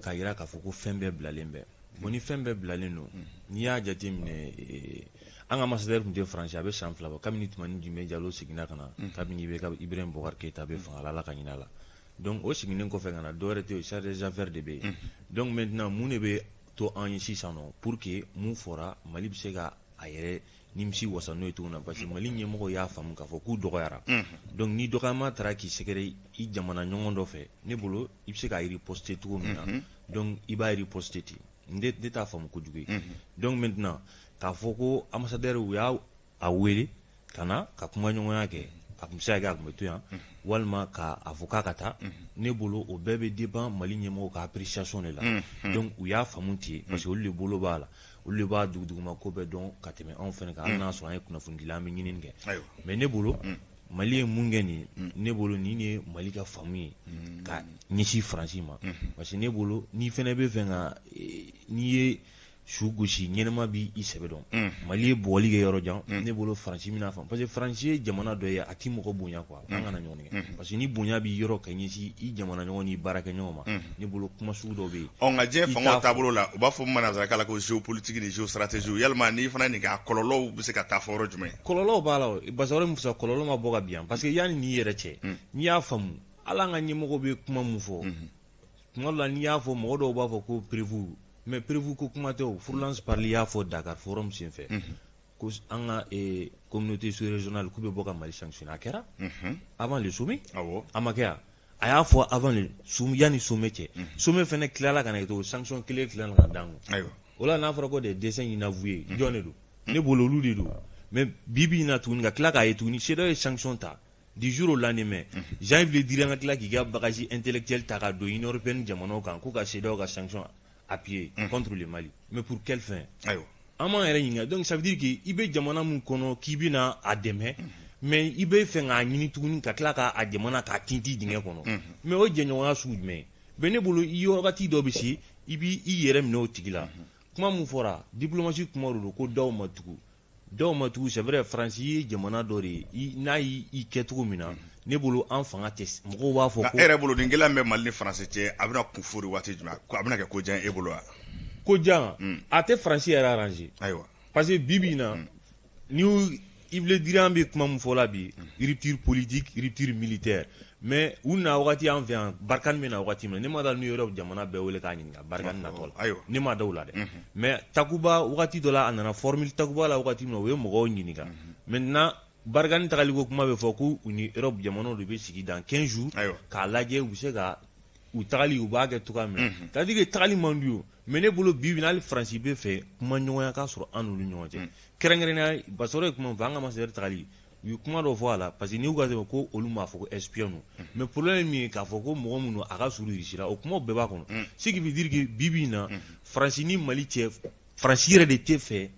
k'a jira k'a fɔ ko fɛn bɛɛ bilalen bɛ. Bon, ni fɛn bɛɛ bilalen don, n'i y'a jateminɛ, an ka ambassadeur tun tɛ Faransi a bɛ san 2 bɔ, kabini Tumani Djimé Diallo seginna ka na, kabini IBK, Ibrahim Boubacar Keïta bɛ fanga la, Ala ka ɲin'a la. Donc o seginnen kɔfɛ ka na, dɔwɛrɛ tɛ yen, chargé des affaires de bɛ yen. Donc maintenant, mun de bɛ to an ye sisan nɔ pour que mun fɔra, Mali bɛ se ka a yɛrɛ nimisi wasa n'o ye cogo min na? Parce que Mali ɲɛmɔgɔw y'a faamu k'a fɔ k'u dɔgɔyara. Donc ni dɔgɔyama taara k'i sɛgɛrɛ i jamana ɲɔgɔn dɔ fɛ, ne bolo, i bɛ se k'a riposter cogo min na, donc i b'a riposter ten. Ne t'a faamu kojugu ye. Donc maintenant, k'a fɔ ko ambassadeur u y'a a wele ka na ka kumaɲɔgɔnya kɛ, a tun bɛ se ka kɛ a tun bɛ to yan, walima k'a fɔ k'a ka taa, ne bolo, o bɛɛ bɛ dépend Mali ɲɛmɔgɔw ka appréciation de la. Donc u y'a faamu ten, parce que olu de bolo b'a la, olu de b'a duguduguma ko bɛɛ dɔn ka tɛmɛ anw fɛnɛ kan, hali n'a sɔrɔ an ye kunnafonidila, an bɛ ɲinini kɛ. Mais ne bolo, Mali ye mun kɛ nin ye, ne bolo, nin de ye Mali ka faamu ye ka ɲɛsin Faransi ma. Parce que ne bolo, n'i fɛnɛ bɛ fɛ ka, n'i ye su gosi, ɲɛnɛma b'i sɛbɛ dɔn. Mali ye bɔgɔli kɛ yɔrɔ jan. Ne bolo, Faransi bɛna faamu, parce que Faransi ye jamana dɔ ye, a ti mɔgɔ bonya, quoi. An kana ɲɔgɔn kɛ, parce que ni bonya b'i yɔrɔ ka ɲɛsin i jamana ɲɔgɔn n'i baarakɛ ɲɔgɔn ma, ne bolo, kuma sugu dɔw bɛ yen. Ɔ, nka diɲɛ fangaw taabolo la, u b'a fɔ min ma nanzarakan la ko géopolitique ni géostratégie, yalima n'i fana nin kɛ, a kɔlɔlɔw bɛ se ka taa fɔ yɔrɔ jumɛn? Kɔlɔlɔw b'a la. O Basaro min fisa, kɔlɔlɔ ma bɔ ka bin yan, parce que yanni n'i yɛrɛ cɛ, n'i y'a faamu, hali an ka ɲɛmɔgɔw bɛ kuma mun fɔ, tuma dɔ la, n'i y'a fɔ, mɔgɔ dɔw b'a fɔ ko preuve. Mais preuve ko kuma tɛ, o Furulance Parly y'a fɔ Dakar Forum senfɛ ko an ka communauté sous-régionale k'u bɛ bɔ ka Mali sanctionner. A kɛra avant le sommet. A ma kɛ yan, a y'a fɔ avant le sommet, yanni sommet cɛ. Sommet fɛnɛ tilala ka na kɛ o sanction kelen tilala ka d'an kun. O la, n'a fɔra ko des desseins inavoués, jɔn de don? Ne bolo, olu de don. Mais bi bi in na tuguni, ka tila k'a ye tuguni, CEDEAO ye sanction ta du jour au lendemain, Jean-Yves Le Drian ka tila k'i ka bagage intellectuel ta ka don Union européenne jamanaw kan ko ka CEDEAO ka sanction appuyer contre le Mali. Mais pour quelle fin? An m'an yɛrɛ ɲininka. Donc ça veut dire que i bɛ jamana mun kɔnɔ k'i bɛna a dɛmɛ, mais i bɛ fɛ k'a ɲini tuguni ka tila k'a jamana k'a tintin dingɛ kɔnɔ. Mais o jɛɲɔgɔnya sugu jumɛn ye? Mais ne bolo, i wagati dɔ bɛ se, i b'i i yɛrɛ minɛ o tigi la. Kuma mun fɔra, diplomatie kuma de don, ko daw ma tugu, daw ma tugu. C'est vrai, Faransi ye jamana dɔ de ye, n'a y'i kɛ cogo min na, ne bolo, an fanga tɛ, mɔgɔw b'a fɔ ko. E yɛrɛ bolo, nin gɛlɛya min bɛ Mali ni Faransi cɛ, a bɛna kun fori waati jumɛn? A bɛna kɛ ko jan e bolo wa? Ko jan, a tɛ Faransi yɛrɛ arranger. Parce que bi bi in na, ni Yves Le Drian bɛ kuma min fɔ la bi, rupture politique, rupture militaire, mais u na wagati an fɛ yan, Barkhane bɛ na wagati min na, ne ma da n'u yɛrɛ jamana bɛɛ wele k'a ɲininka Barkhane natɔ la. Ne ma da o la dɛ. Mais Takuba, wagati dɔ la, a nana formule Takuba la wagati min na, u ye mɔgɔw ɲininka. Maintenant, Barkhane tagali ko kuma bɛ fɔ ko u ni Europe jamanaw de bɛ sigi dans 15 jours k'a lajɛ u bɛ se ka u tagali, u b'a kɛ cogoya min na. C'est à dire que tagali man d'u ye. Mais ne bolo, bi bi in na, hali Faransi bɛ fɛ kuma ɲɔgɔnya ka sɔrɔ an n'olu ɲɔgɔn cɛ. Kɛrɛnkɛrɛnnenya, Basɔrɔ ye kuma min fɔ, an ka ambassadeur tagali, u ye kuma dɔ fɔ a la, parce que n'i y'u ka sɛbɛn ko olu m'a fɔ ko espion don. Mais problème ye min ye, k'a fɔ ko mɔgɔ minnu a ka surun Russie la, o kumaw bɛɛ b'a kɔnɔ. Ce qui veut dire que bi bi in na, Faransi ni Mali cɛ, Faransi yɛrɛ de tɛ fɛ,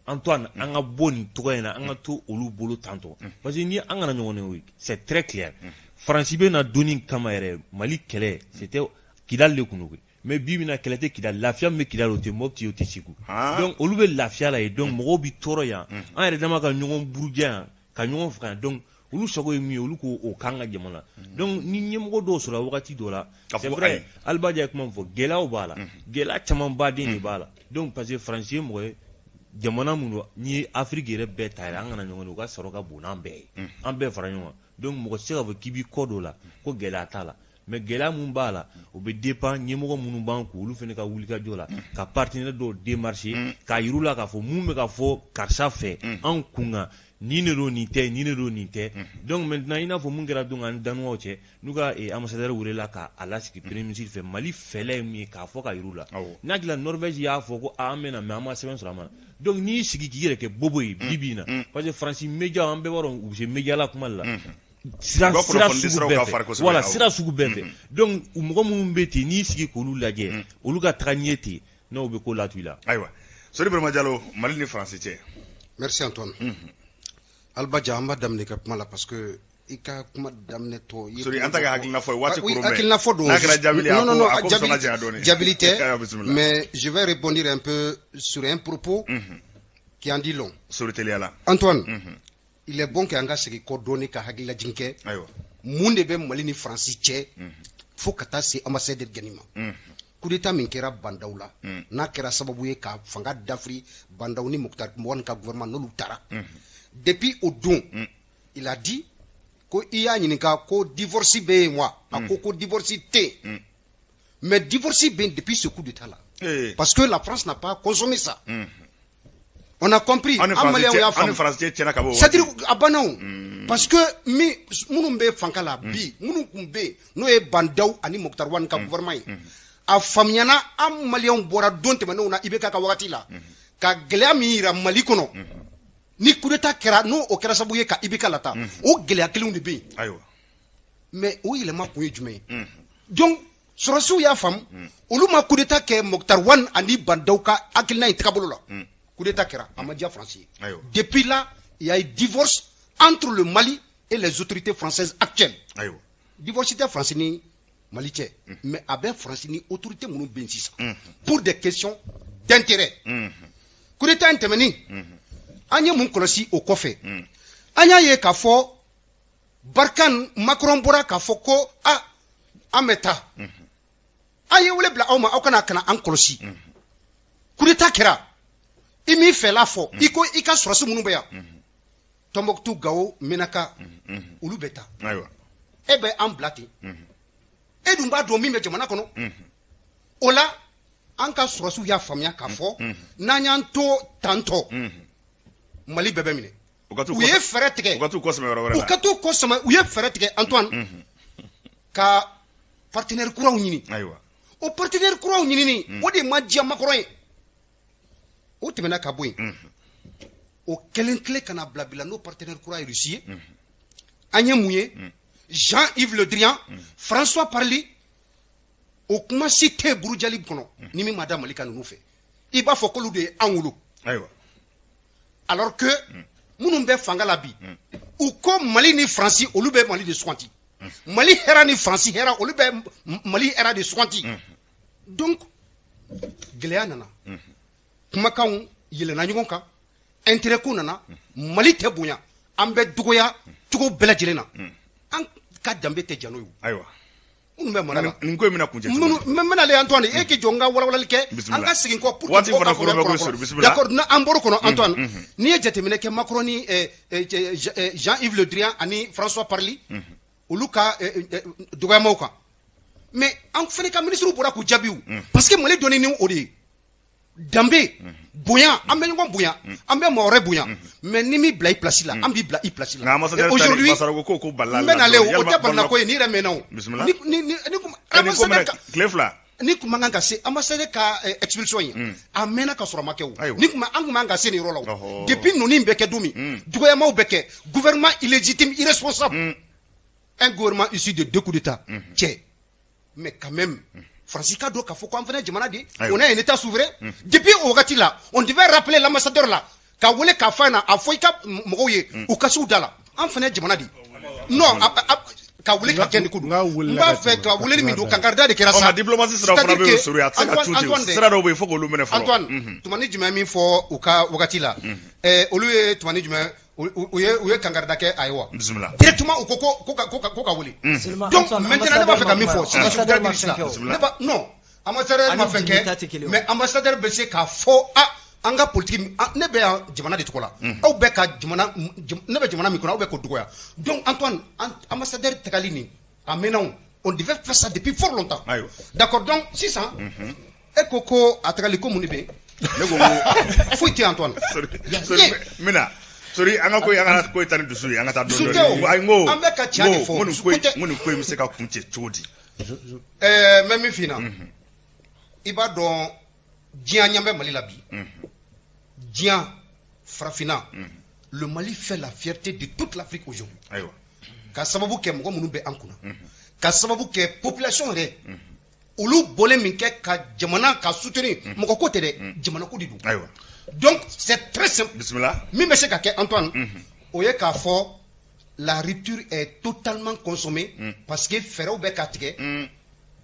Antoine, an ka bɔ nin tɔgɔ in na, an ka to olu bolo tantɔ, parce que ni an kana ɲɔgɔn ye, c'est très clair, Faransi bɛ na donni kama yɛrɛ, Mali kɛlɛ, c'était Kidali de kun don koyi. Mais bi bi in na, kɛlɛ tɛ Kidali, lafiya min bɛ Kidali, o tɛ Mopti, o tɛ Segu. Donc olu bɛ lafiya la yen. Donc mɔgɔw bɛ tɔɔrɔ yan, an yɛrɛ dama ka ɲɔgɔn buruja yan, ka ɲɔgɔn faga yan. Donc olu sago ye min ye, olu k'o k'an ka jamana. Donc ni ɲɛmɔgɔ dɔw sɔrɔ wagati dɔ la, c'est vrai, Alibaja ye kuma min fɔ, gɛlɛyaw b'a la, gɛlɛya caman baden de b'a la. Donc parce que Faransi ye mɔgɔ ye, jamana mun don, n'i ye Afiriki yɛrɛ bɛɛ ta yɛrɛ, an kana ɲɔgɔn ye, u ka sɔrɔ ka bon n'an bɛɛ ye, an bɛɛ fara ɲɔgɔn kan. Donc mɔgɔ tɛ se k'a fɔ k'i b'i kɔ dɔ la ko gɛlɛya t'a la. Mais gɛlɛya mun b'a la, o bɛ dépend ɲɛmɔgɔ minnu b'an kun, olu fana ka wulikajɔ la ka partenaire dɔw démarcher k'a yir'u la k'a fɔ mun bɛ ka fɔ karisa fɛ an kun kan, nin de don, nin tɛ, nin de don, nin tɛ. Donc maintenant, i n'a fɔ mun kɛra don an Danois cɛ, n'u ka ambassadeur welela k'a lasigi premier ministre fɛ, Mali fɛlɛ ye mun ye, k'a fɔ ka yir'u la. N'a hakili la, Norvège y'a fɔ ko an bɛ na, mais an ma sɛbɛn sɔrɔ a ma. Donc n'i y'i sigi k'i yɛrɛ kɛ bobo ye bi bi in na, parce que Faransi média, an bɛɛ b'a dɔn u bɛ se média la kuma la, sira sira sugu bɛɛ fɛ, voilà, sira sugu bɛɛ fɛ. Donc u mɔgɔ minnu bɛ ten, n'i sigi k'olu lajɛ, olu ka taga ɲɛ ten, n'o bɛ ko latu i la. Ayiwa, Sori Burama Jalo, Mali ni Faransi cɛ. Merci Antoine. Alibaja, an b'a daminɛ i ka kuma la, parce que i ka kuma daminɛ tɔ. Sori, an ta kɛ hakilina fɔ ye, waati koron bɛ. Hakilina fɔ don. N'a kɛra jaabili ye, non non non, a ko bɛ sɔn ka janya dɔɔni. Jaabili tɛ, mais je vais rebondir un peu sur un propos qui en dit long. Sori, teliya la. Antoine, il est bon que an ka segin kɔ dɔɔni ka hakililajigin kɛ. Mun de bɛ Mali ni Faransi cɛ fo ka taa se ambassadeur gɛnni ma? Coup d'état min kɛra Bandaw la, n'a kɛra sababu ye ka fanga dafiri Bandaw ni Moctar Ouane ka gouvernement, n'olu taara, depuis o don, il a dit ko i y'a ɲininka ko divorce bɛ yen wa, a ko ko divorce tɛ yen. Mais divorce bɛ yen depuis ce coup d'état là, parce que la France n'a pas consommé ça. On a compris, an Maliyɛnw y'a faamu. C'est à dire a banna o, parce que min minnu bɛ fanga la bi, minnu tun bɛ yen, n'o ye Bandaw ani Moctar Ouane ka gouvernement ye, a faamuyana, an Maliyɛnw bɔra don tɛmɛnenw na, IBK ka wagati la, ka gɛlɛya min yira Mali kɔnɔ ni coup d'état kɛra, n'o o kɛra sababu ye ka IBK lata, o gɛlɛya kelenw de bɛ yen. Mais o yɛlɛma kun ye jumɛn ye? Donc sɔrɔsiw y'a faamu, olu ma coup d'état kɛ Moctar Ouane ani Bandaw ka hakilina in tagabolo la. Coup d'état kɛra, a ma diya Faransi ye. Depuis là, il y a eu divorce entre le Mali et les autorités françaises actuelles. Divorce tɛ Faransi ni Mali cɛ, mais a bɛ Faransi ni autorité minnu bɛ yen sisan, pour des questions d'intérêt. Coup d'état in tɛmɛnen, an ye mun kɔlɔsi o kɔfɛ? An y'a ye k'a fɔ Barkhane, Macron bɔra k'a fɔ ko a an bɛ taa, an ye wele bila aw ma, aw kana ka na an kɔlɔsi. Coup d'état kɛra, i m'i fɛla fɔ, i ko i ka sɔrɔsi minnu bɛ yan, Tɔnbɔkutu, Gawo, Menaka, olu bɛ taa. E bɛ an bila ten, e dun b'a dɔn min bɛ jamana kɔnɔ. O la, An ka sɔrɔsiw y'a faamuya k'a fɔ n'an y'an to tantɔ, Mali bɛɛ bɛ minɛ. U ye fɛɛrɛ tigɛ. U ka t'u kɔ sɛmɛ yɔrɔ wɛrɛ la. U ka t'u kɔ sɛmɛ. U ye fɛɛrɛ tigɛ, Antoine, ka partenaire kuraw ɲini. O partenaire kuraw ɲinini, o de ma diya Macron ye. O tɛmɛna ka bɔ yen, o kɛlen tile ka na bila bila n'o partenaire kura ye Russie ye. An ye mun ye? Jean-Yves Le Drian, François Parly, o kuma si tɛ burujali kɔnɔ ni min ma da Mali ka ninnu fɛ. I b'a fɔ k'olu de ye an wolo, alors que minnu bɛ fanga la bi, u ko Mali ni Faransi, olu bɛ Mali de suganti. Mali hɛrɛ ni Faransi hɛrɛ, olu bɛ Mali hɛrɛ de suganti. Donc gɛlɛya nana, kumakanw yɛlɛnna ɲɔgɔn kan, intérêt ko nana. Mali tɛ bonya, an bɛ dɔgɔya cogo bɛɛ lajɛlen na. An ka danbe tɛ jano ye. Minnu bɛ mara la, Nin ko in bɛna kuncɛ cogo di? Minnu n bɛna le, Antoine, e k'i jɔ n ka walawalali kɛ. Bisimila. An ka segin kɔ pour que Waati mɔgɔw fana ka faamuya kɔrɔ bɛ ko kɔrɔ. sori, bisimila. D'accord, na an bɔr'o kɔnɔ, Antoine, n'i ye jateminɛ kɛ, Macron ni Jean-Yves Le Drian ani François Parly, olu ka dɔgɔyamaw kan, mais an fana ka ministre bɔra k'u jaabi o, parce que Mali dɔnni ni o de ye danbe bonya. An bɛ ɲɔgɔn bonya, an bɛ mɔgɔ wɛrɛ bonya, mais ni m'i bila i place la, an b'i bila i place la. Nka ambassadeur Et aujourd'hui, tali, Basaro ko balila. N bɛ nalen o, o Yalima tɛ balila ko ye, n'i yɛrɛ mɛnna o. Bisimila. Ni kun Nin ko ambassadeur bɛna ka tile 2. Ni kun man kan ka se ambassadeur ka expulsion ye, a mɛnna ka sɔrɔ a ma kɛ o. Ni kun an kun man kan ka se nin yɔrɔ la o. Depuis ninnu bɛ kɛ don min, dɔgɔyamaw bɛ kɛ, gouvernement illégitime, irresponsable, un gouvernement issu de deux coups d'état cɛ. Mais quand même, Faransi ka dɔn k'a fɔ ko an fana ye jamana de ye. On est un état souverain. Depuis o wagati la, on devait rappeler l'ambassadeur là, ka wele k'a fɔ a ɲɛna, a fɔ i ka mɔgɔw ye, u ka s'u da la, an fana ye jamana de ye. Non, ka wele ka kɛ nin ko don. N ka wele N la b'a ka fɛ tɛmɛ, ka weleli min don, ka kankarida de kɛra Ɔ sa. nka diplomatie sira fana bɛ yen, Sori, a tɛ se ka Antoine to ten. Antoine dɛ. Sira dɔw bɛ yen fo k'olu minɛ fɔlɔ. Antoine, tumani jumɛn min fɔ u ka wagati la, olu ye tumani jumɛn u ye kankarida kɛ a ye wa? Bisimila. Directement u ko ko ka wele. Seulement, Donc Antoine, maintenant, ne b'a fɛ ka min fɔ, ambassadeur ma sisan, fɛn kɛ o. ne ba non, ambassadeur ma Ani fɛn Jimmy ta tɛ kelen kɛ, o. mais ambassadeur bɛ se k'a fɔ a an ka politique, ne bɛ yan jamana de tɔgɔ la, aw bɛ ka jamana, ne bɛ jamana min kɔnɔ, aw bɛ k'o dɔgɔya. Donc Antoine, ambassadeur tagali nin, a mɛnna o, on devait faire ça depuis fort longtemps. D'accord, donc sisan e ko ko a tagali ko mun de bɛ yen? Ne ko ko Foyi tɛ, Antoine. Sori, Y a Sori, rien. n bɛna Sori, an ka ko in, an ka ko in ta ni dusu ye, an ka taa Dusu dɔɔni tɛ o. dɔɔni. Ayi, n ko An bɛ ka tiɲɛ de n ko fɔ. n ko nin Dusu ko in ko tɛ. n ko nin ko in bɛ se ka kuncɛ cogo di? N bɛ min f'i ɲɛna, i b'a dɔn diɲɛ ɲɛ bɛ Mali la bi, diɲɛ farafinna, le Mali fait la fierté de toute l'Afrique aujourd'hui, ka sababu kɛ mɔgɔ minnu bɛ an kunna, ka sababu kɛ population yɛrɛ, olu bɔlen min kɛ ka jamana ka soutenir. Mɔgɔ ko tɛ dɛ, jamana ko de don. Donc c'est très simple. Bisimila. Min bɛ se ka kɛ, Antoine, o ye k'a fɔ la rupture est totalement consommée, parce que fɛɛrɛw bɛ ka tigɛ.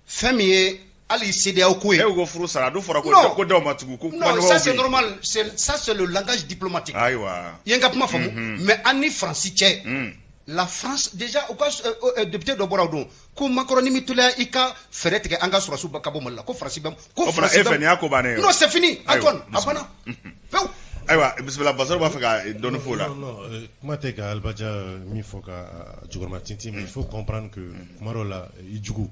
Fɛn min ye hali CEDEAO ko ye. E ko furu sara, a dun fɔra ko Non. ko daw ma tugu ko Non, kumaɲɔgɔnw ça bɛ c'est yen. normal, c'est ça, c'est le langage diplomatique. I ye n ka kuma faamu, mais an ni Faransi cɛ, la France déjà, u ka député dɔ bɔra o don ko Macron ni mi teliya i ka fɛɛrɛ tigɛ an ka sɔrɔsiw ka bɔ Mali la, ko Faransi bɛ ko O fana Faransi e fɛ nin y'a ko bannen ye. Non, c'est fini. Ayiwa, Antoine, a banna pewu. Ayiwa, bisimila, Basaro b'a fɛ ka dɔɔni f'o la. Non, non, kuma tɛ ka Albaja min fɔ ka a jukɔrɔma tintin, mais il faut comprendre que kuma dɔw la, i jugu,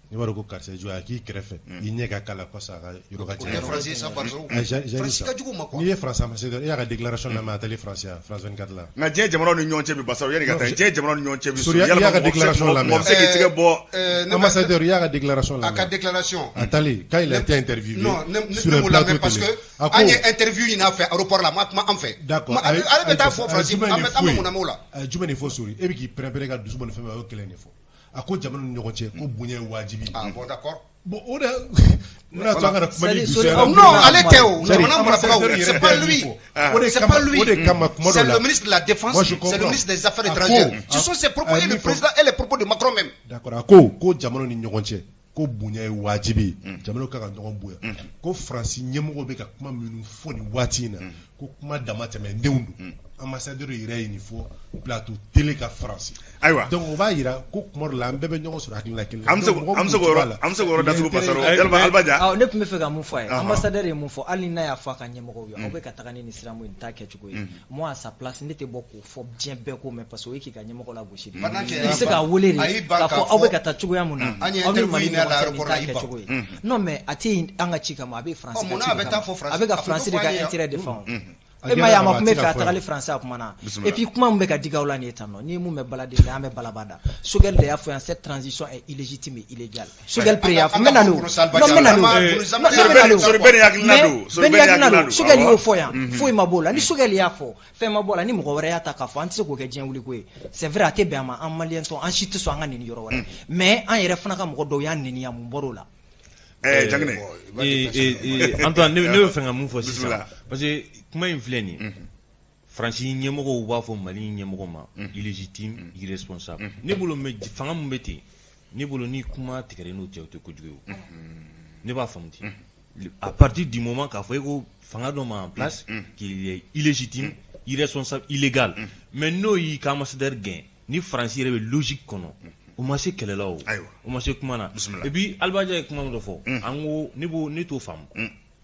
n'i b'a dɔn ko karisa ye jugu ye, a k'i kɛrɛfɛ, i ɲɛ ka k'a la kɔsa a ka yɔrɔ ka O jan. tɛ Faransi ye sa, Basaro. Ah, j'arrive Faransi ça. ka jugu u ma quoi. N'i ye France ambassadeur, e y'a ka déclaration lamɛn a taalen France ya, France 24 la. Nka diɲɛ jamanaw ni ɲɔgɔn cɛ bi, Basaro, yanni ka taa, Non, diɲɛ jamanaw ni ɲɔgɔn cɛ bi, Sori, i y'a yalima ka mɔgɔ bɛ se déclaration lamɛn. mɔgɔ bɛ se k'i tɛgɛ bɔ? Ambassadeur, i y'a ka déclaration A ka lamɛn. déclaration. A taalen, quand il a été interviewé Non, ne sur ne un m'o plateau lamɛn parce télé, que a ko an ye interview ɲini a fɛ aéroport la, a ma kuma an fɛ. D'accord. Ale bɛ taa fɔ A ye Faransi, jumɛn an de bɛ an f'u bɛ ye? mun lamɛn o la? A ye jumɛn de fɔ, Sori? E bɛ k'i pɛrɛn-pɛrɛn ka dusu bɔ ni fɛn min ye, a y'o kelen de fɔ. A ko jamana ni ɲɔgɔn cɛ, ko bonya ye wajibi ye. Ah bon, d'accord. Bon, o de n bɛna to an kana kuma ni C'est-à-dire, dusu Sori, ye. aw Non, Kuma ale tɛ o. C'est-à-dire, Jamana marabagaw, ambassadeur yɛrɛ c'est pas tɛ lui. min fɔ. O de C'est kama pas lui. o de kama kuma dɔ C'est la. le ministre de la Défense, Moi, je c'est le comprends. ministre des Affaires A ko, étrangères. Ce sont ses propos a et le min fɔ- président et les propos de Macron même. D'accord, a ko ko jamanaw ni ɲɔgɔn cɛ, ko bonya ye wajibi ye, jamanaw kan ka ɲɔgɔn bonya, ko Faransi ɲɛmɔgɔw bɛ ka kuma minnu fɔ nin waati in na, ko kuma dama tɛmɛ denw don. Ambassadeur yɛrɛ ye nin fɔ plateau télé ka France. Ayiwa. Donc o b'a yira ko kuma dɔ la an bɛɛ bɛ ɲɔgɔn sɔrɔ hakilina kelen na. An bɛ se k'o yɔrɔ datugu Basaro. Yalima Aliba Dia. Awɔ, ne tun bɛ fɛ ka mun fɔ a ye, ambassadeur ye mun fɔ, hali n'a y'a fɔ a ka ɲɛmɔgɔw ye, aw bɛ ka taga ni nin sira mun ye, nin t'a kɛcogo ye. Moi à sa place, ne tɛ bɔ k'o fɔ diɲɛ bɛɛ k'o mɛn, parce que o ye k'i ka ɲɛmɔgɔ lagosi de ye. I bɛ se k'a wele de k'a fɔ aw bɛ ka taa cogoya mun na, aw ni Mali ɲɔgɔn cɛ, nin t'a kɛcogo ye. Non mais a tɛ an ka ci kama, a bɛ France ka ci kama, a bɛ ka France de ka intérêt défend. E ma ye a ma kuma e fɛ, a tagali français a kuma na. Et puis kuma min bɛ ka digi aw la nin ye tan nɔ, n'i ye mun mɛn baladen la, an bɛ balaba da. Choguel de y'a fɔ yan, cette transition est illégitime et illégale. Choguel pere y'a fɔ, n bɛ na n'o, non n bɛ na n'o, ne bɛ na n'o. Bɛɛ ni hakilina don. Choguel y'o fɔ yan, foyi ma b'o la. Ni Choguel y'a fɔ, fɛn ma b'o la. Ni mɔgɔ wɛrɛ y'a ta k'a fɔ, an tɛ se k'o kɛ diɲɛ wuli ko ye. C'est vrai, a tɛ bɛn a ma, an malien tɔn, an si tɛ sɔn an ka nɛni yɔrɔ wɛrɛ. Mais an yɛrɛ fana ka mɔgɔ dɔw y'an nɛni yan, mun bɔr'o la? Janginɛ. Antoine, ne bɛ fɛ ka mun fɔ sisan, parce que kuma in filɛ nin ye, Faransi ɲɛmɔgɔw b'a fɔ Mali ɲɛmɔgɔ ma illégitime, irresponsable. Ne bolo, fanga min bɛ ten, ne bolo ni kuma tigɛra n'o cɛ, o tɛ kojugu ye. Ne b'a faamu ten. À partir du moment k'a fɔ e ko fanga dɔ ma en place qu'il est illégitime, irresponsable, illégal, mais n'o y'i ka ambassadeur gɛn, ni Faransi yɛrɛ bɛ logique kɔnɔ, o ma se kɛlɛ la, o o ma se kuma na. Et puis Aliba Dia ye kuma dɔ fɔ, an ko ne b'o, ne t'o faamu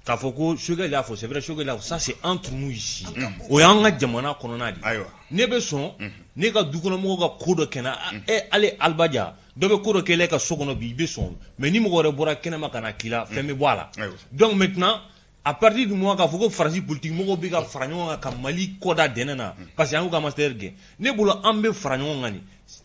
k'a fɔ ko Choguel y'a fɔ. C'est vrai, Choguel y'a fɔ, ça c'est entre nous ici, o y'an ka jamana kɔnɔna de ye. Ne bɛ sɔn ne ka dukɔnɔmɔgɔw ka ko dɔ kɛ n na, e ale Aliba Dia, dɔ bɛ ko dɔ kɛ e ka so kɔnɔ bi, i bɛ sɔn, mais ni mɔgɔ wɛrɛ bɔra kɛnɛma ka na k'i la, fɛn bɛ bɔ a la. Donc maintenant, à partir du moment k'a fɔ ko Faransi politique mɔgɔw bɛ ka fara ɲɔgɔn kan ka Mali kɔda dɛnɛ na, parce que an ko k'an ambassadeur gɛn, ne bolo an bɛ fara ɲɔgɔn kan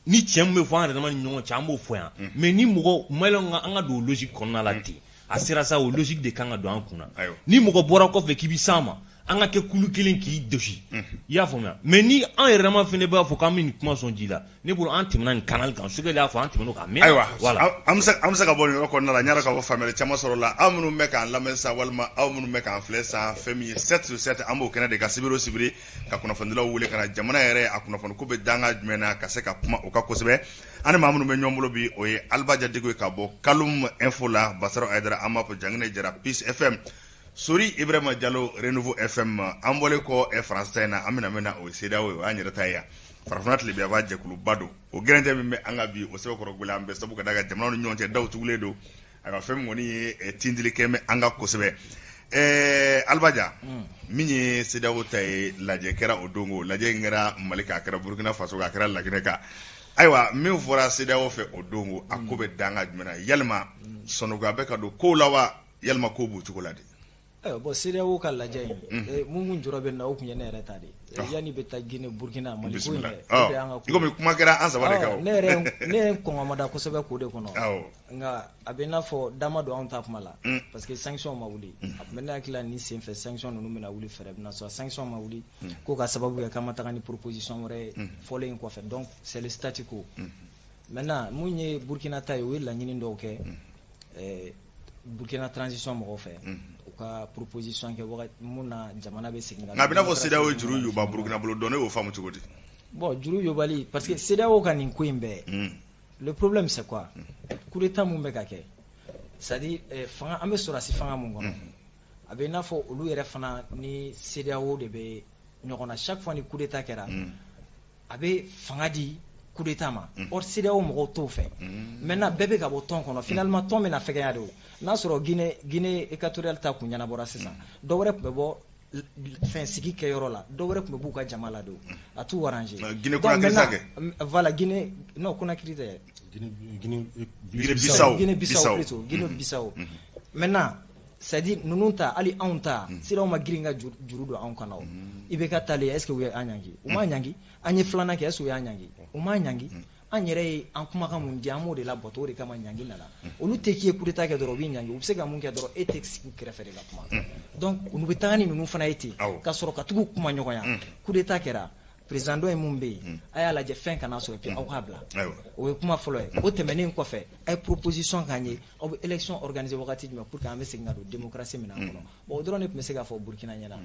ni tiɲɛ min bɛ fɔ an yɛrɛ dama ni ɲɔgɔn cɛ, an b'o fɔ yan. Mais ni mɔgɔ maliyɛnw ka an ka don o logique kɔnɔna la ten, a sera sa, o logique de kan ka don an kunna. Ni mɔgɔ bɔra kɔfɛ k'i bɛ s'an ma, an ka kɛ kulu kelen k'i dosi, i y'a faamuya. Mais ni an yɛrɛ dama fɛnɛ b'a fɔ k'an bɛ nin kuma sɔn ji la, ne bolo an tɛmɛna nin canal kan. Choguel y'a fɔ, an tɛmɛn'o kan. Mais ayiwa, an bɛ se ka bɔ nin yɔrɔ kɔnɔna la. N y'a dɔn k'a fɔ faamuyali caman sɔrɔ la, aw minnu bɛ k'an lamɛn sisan walima aw minnu bɛ k'an filɛ sisan, fɛn min ye 7 sur 7, an b'o kɛnɛ de kan sibiri o sibiri, ka kunnafonidilaw wele ka na jamana yɛrɛ a kunnafoni ko bɛ danga jumɛn na, ka se ka kuma o kan kosɛbɛ. An ni maa minnu bɛ ɲɔgɔn bolo bi, o ye Aliba Dia Dicko ye ka bɔ Kalum Info la, Basaro Hayidara AMAP, Janginɛ Jara Peace FM, Sori Ibrahima Jalo Renouveau FM. An bɔlen kɔ France ta in na, an bɛna min na, o ye CEDEAO ye, o y'an yɛrɛ ta ye yan. Farafinna tilebinyanfan jɛkuluba don. O gɛrɛntɛ min bɛ an ka bi, o sɛbɛkɔrɔ gwɛlɛya an bɛɛ sabu ka d'a kan jamanaw ni ɲɔgɔn cɛ daw tugulen don. Ayiwa, fɛn min kɔni ye tindili kɛ bɛ an ka kosɛbɛ. Aliba Dia, min ye CEDEAO ta ye, lajɛ kɛra o don, ko lajɛ in kɛra Mali kan, a kɛra Burukina Faso kan, a kɛra Laginɛ kan. Ayiwa, min fɔra CEDEAO fɛ o don, ko a ko bɛ danga jumɛn na? Yalima sɔnɔgoya bɛ ka don kow la wa, yalima kow b'u cogo la de? Ayiwa, bon, CEDEAO ka lajɛ in, mun kun jɔrɔ bɛ nin na, o tun ye ne yɛrɛ ta de ye. Yanni bɛ taa Guinée, Burkina, Mali ko in yɛrɛ, o de y'an ka ko. I komi kuma kɛra an saba de kan o. Ne yɛrɛ, ne ye kɔngɔmada kosɛbɛ k'o de kɔnɔ. Nka a bɛ i n'a fɔ da ma don anw ta kuma la, parce que sanction ma wuli. A tun bɛ ne hakili la nin sen fɛ sanction ninnu bɛna wuli, fɛɛrɛ bɛna sɔrɔ. Sanction ma wuli ko ka sababu kɛ k'an ma taga ni proposition wɛrɛ ye fɔlen in kɔfɛ. Donc c'est le statu quo. Maintenant, mun ye Burkina ta ye, u ye laɲini dɔw kɛ Burkina transition mɔgɔw fɛ, u ka proposition kɛ wagati mun na jamana bɛ segin ka. Nka a bɛ n'a fɔ CEDEAO ye juru yoba Burkina bolo dɔn, ne y'o faamu cogo di? Bon, juru yobali, parce que CEDEAO ka nin ko in bɛɛ, le problème c'est quoi? Coup d'état mun bɛ ka kɛ, c'est à dire fanga, an bɛ sɔrɔdasi fanga mun kɔnɔ, a bɛ i n'a fɔ olu yɛrɛ fana ni CEDEAO de bɛ ɲɔgɔn na. Chaque fois ni coup d'état kɛra, a bɛ fanga di coup d'état ma. Or CEDEAO mɔgɔw t'o fɛ. Maintenant bɛɛ bɛ ka bɔ tɔn kɔnɔ, finalement tɔn bɛna fɛgɛya de. O n'a sɔrɔ Guinée équatoriale ta kun ɲɛnabɔra sisan, dɔ wɛrɛ tun bɛ bɔ fɛn sigi kɛyɔrɔ la, dɔ wɛrɛ tun bɛ b'u ka jama la de, a t'u arranger. Guinée Conakry ta kɛ. Voilà, Guinée, non, Conakry tɛ. Guinée Bissau. Guinée Bissau plutôt, Guinée Bissau. Maintenant, c'est à dire ninnu ta, hali anw ta, CEDEAO ma girin ka juru don anw kan na. O IBK talen, est ce que u ye an ɲangi? U m'a ɲangi. An ye filanan kɛ, est ce que u y'an ɲangi? U m'a ɲangi. An yɛrɛ ye an kumakan mun di, an b'o de labato, o de kama ɲangi nana. Olu tɛ k'i ye coup d'état kɛ dɔrɔn u b'i ɲangi. U bɛ se ka mun kɛ dɔrɔn, e tɛ sigi u kɛrɛfɛ de ka kuma. Donc olu bɛ taga ni ninnu fana ye ten, ka sɔrɔ ka tugu kuma ɲɔgɔnya. Coup d'état kɛra, président dɔ ye mun bɛ yen, a y'a lajɛ fɛn kana sɔrɔ, et puis aw k'a bila. O ye kuma fɔlɔ ye. O tɛmɛnen kɔfɛ, a ye proposition k'an ye, aw bɛ élection organiser wagati jumɛn pour que an bɛ segin ka don démocratie minɛn kɔnɔ. Bon, o dɔrɔn de tun bɛ se ka fɔ Burkina ɲɛna.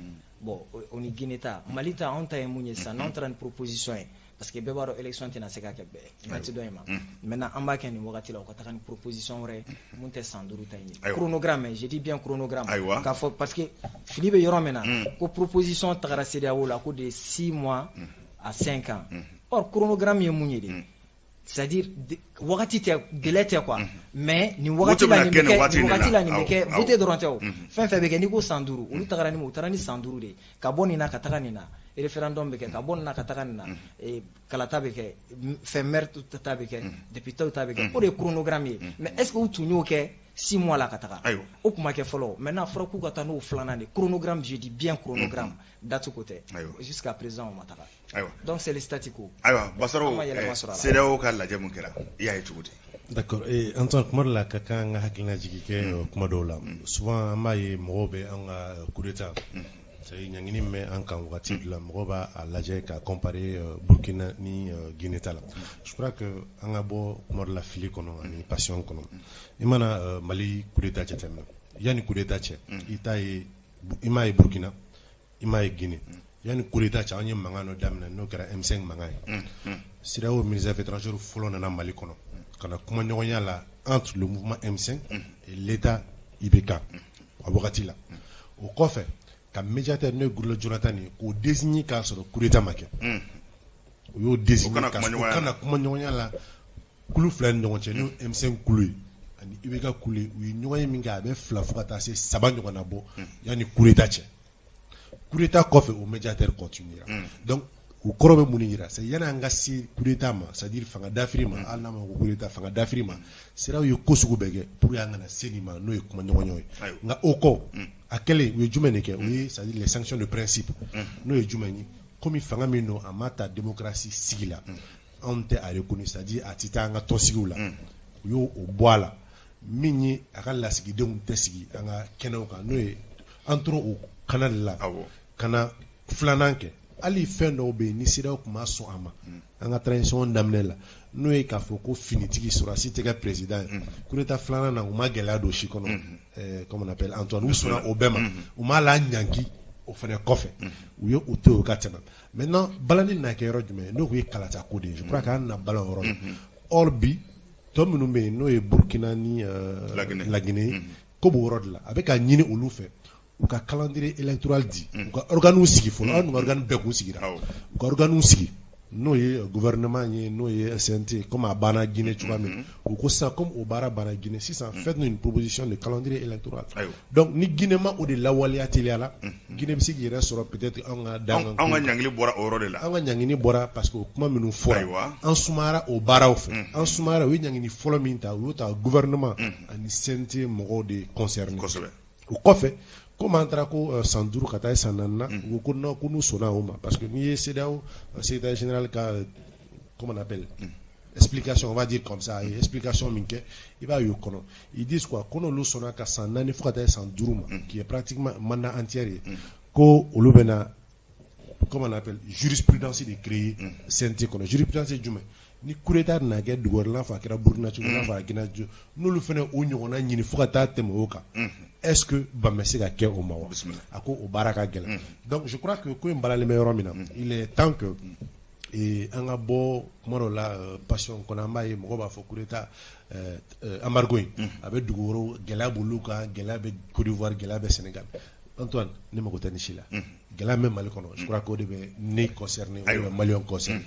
Bon, o ni Guinée ta, Mali ta, anw ta ye mun ye sisan? N'anw taara ni proposition ye Parce que bɛɛ b'a dɔn élection tɛna se ka kɛ bɛɛ waati dɔ in ma. Maintenant an b'a kɛ nin wagati la, u ka taga ni proposition wɛrɛ ye mun tɛ san 5 ta in ye. Chronogramme, je dis bien chronogramme. K'a fɔ parce que fili bɛ yɔrɔ min na, ko proposition tagara CEDEAO la ko de 6 mois à 5 ans. Or chronogramme ye mun ye de? C'est-à-dire wagati tɛ, délai tɛ quoi, mais nin wagati la nin bɛ kɛ, nin wagati la nin bɛ kɛ. Vote dɔrɔn tɛ o, fɛn fɛn bɛ kɛ. N'i ko san 5, olu tagara ni u taara ni san 5 de ye. Ka bɔ nin na ka taga nin na, référendum bɛ kɛ. Ka bɔ nin na ka taga nin na, kalata bɛ kɛ, fɛn maire ta bɛ kɛ, député ta bɛ kɛ. O de ye chronogramme ye. Mais est-ce que u tun y'o kɛ 6 mois la ka taga? O tun ma kɛ fɔlɔ. Maintenant a fɔra k'u ka taa n'o filanan de chronogramme, je dis bien chronogramme, date ko tɛ. Jusqu'à présent o ma taga. Donc c'est le statu quo. Ayiwa Basaro, CEDEAO ka lajɛ mun kɛra, i y'a ye cogo di? D'accord, Antoine, kuma dɔ la ka kan an ka hakilina jigi kɛ kuma dɔw la. Souvent an b'a ye mɔgɔw bɛ an ka coup d'état, c'est à dire ɲangini min bɛ an kan wagati dɔ la, mɔgɔw b'a lajɛ ka comparer Burkina ni Guinée ta la. Je crois que an ka bɔ kuma dɔ la fili kɔnɔ ani passion kɔnɔ. I mana Mali coup d'état jateminɛ, yanni coup d'état cɛ, i t'a ye, i m'a ye Burkina, i m'a ye Guinée. Yanni coup d'état cɛ, an ye mankan dɔ daminɛ, n'o kɛra M5 mankan ye. CEDEAO ministre des Affaires étrangères fɔlɔ nana Mali kɔnɔ ka na kumaɲɔgɔnya la entre le mouvement M5 et l'État IBK a wagati la. O kɔfɛ, ka médiateur, n'o ye Goodluck Jonathan ye, k'o désigner k'a sɔrɔ coup d'état ma kɛ. U y'o désigner ka na kumaɲɔgɔnya la kulu fila ni ɲɔgɔn cɛ, n'o ye M5 kulu ye ani IBK kulu ye. U ye ɲɔgɔn ye min kɛ, a bɛ 2 fo ka taa se 3 ɲɔgɔnna bɔ yanni coup d'état cɛ. Coup d'état kɔfɛ, o médiateur continuera. Donc o kɔrɔ bɛ mun de yira? C'est yanni an ka se coup d'état ma, c'est à dire fanga dafiri ma, hali n'a ma ko coup d'état, fanga dafiri ma, CEDEAO ye ko sugu bɛɛ kɛ pour que an kana se nin ma, n'o ye kumaɲɔgɔnya ye. Nka o kɔ, a kɛlen, u ye jumɛn de kɛ? O ye, c'est à dire, les sanctions de principe. N'o ye jumɛn ye? Komi fanga min don, a ma ta démocratie sigi la, anw tɛ a reconnu, c'est à dire a tɛ taa an ka tɔnsigiw la. U y'o bɔ a la. Min ye a ka lasigidenw tɛ sigi an ka kɛnɛw kan, n'o ye an tora o kana de la ka na filanan kɛ. Hali fɛn dɔw bɛ yen ni CEDEAO tun ma sɔn a ma an ka transition daminɛ la, n'o ye k'a fɔ ko finitigi sɔrɔdasi tɛ kɛ président ye. Coup d'état filanan na, u ma gɛlɛya don si kɔnɔ, comme on appelle Antoine, u sɔnna o bɛɛ ma, u m'a la ɲangi. O fana kɔfɛ, u ye o to yen, o ka tɛmɛ. Maintenant balani nana kɛ yɔrɔ jumɛn? N'o tun ye kalata ko de ye. Je crois k'an na balan o yɔrɔ la. Or bi tɔ minnu bɛ yen, n'o ye Burkina ni Laginɛ, ko b'o yɔrɔ de la. A bɛ ka ɲini olu fɛ u ka calendrier électoral di, u ka organes sigi fɔlɔ. An ka organe bɛɛ k'u sigira, u ka organes sigi, n'o ye gouvernement ye, n'o ye CNT, comme a banna Guinée cogoya min. U ko sisan, comme o baara banna Guinée sisan, faites-nous une proposition de calendrier électoral. Donc ni Guinée ma o de lawaleya teliya la, Guinée bɛ se k'i yɛrɛ sɔrɔ peut-être anw ka dan. Anw ka ɲangili bɔra o yɔrɔ de la. An ka ɲangini bɔra parce que o kuma minnu fɔra, an sumayara o baaraw fɛ, an sumayara. U ye ɲangini fɔlɔ min ta, u y'o ta gouvernement ani CNT mɔgɔw de concerné. O kɔfɛ, komi an taara ko san 5 ka taa san 4 na, u ko non, ko n'u sɔnna o ma, parce que n'i ye CEDEAO secrétaire général ka, comment on appelle, explication, on va dire comme ça, a ye explication min kɛ, i b'a ye o kɔnɔ, ils disent quoi? Ko n'olu sɔnna ka san 4 fo ka taa san 5 ma, qui est pratiquement mandat entier ye, ko olu bɛna, comment on appelle, jurisprudence de créer CNT kɔnɔ. Jurisprudence ye jumɛn? Ni coup d'état nana kɛ dugu wɛrɛ la, n'a fɔ a kɛra Burukina cogo, n'a fɔ a kɛra n'olu fana o ɲɔgɔnna ɲini fo ka taa tɛmɛ o kan, est-ce que ban bɛ se ka kɛ o ma wa? A ko o baara ka gɛlɛn. Donc je crois que ko in balalen bɛ yɔrɔ min na, il est temps que an ka bɔ kuma dɔw la passion kɔnɔ. An b'a ye mɔgɔw b'a fɔ coup d'état embargo in a bɛ dugu wɛrɛw, gɛlɛya b'olu kan, gɛlɛya bɛ Côte d'Ivoire, gɛlɛya bɛ Sénégal. Antoine, ne mago tɛ nin si la. Gɛlɛya min bɛ Mali kɔnɔ, je crois que o de bɛ ne concerné, o de bɛ Maliyɛnw concerné.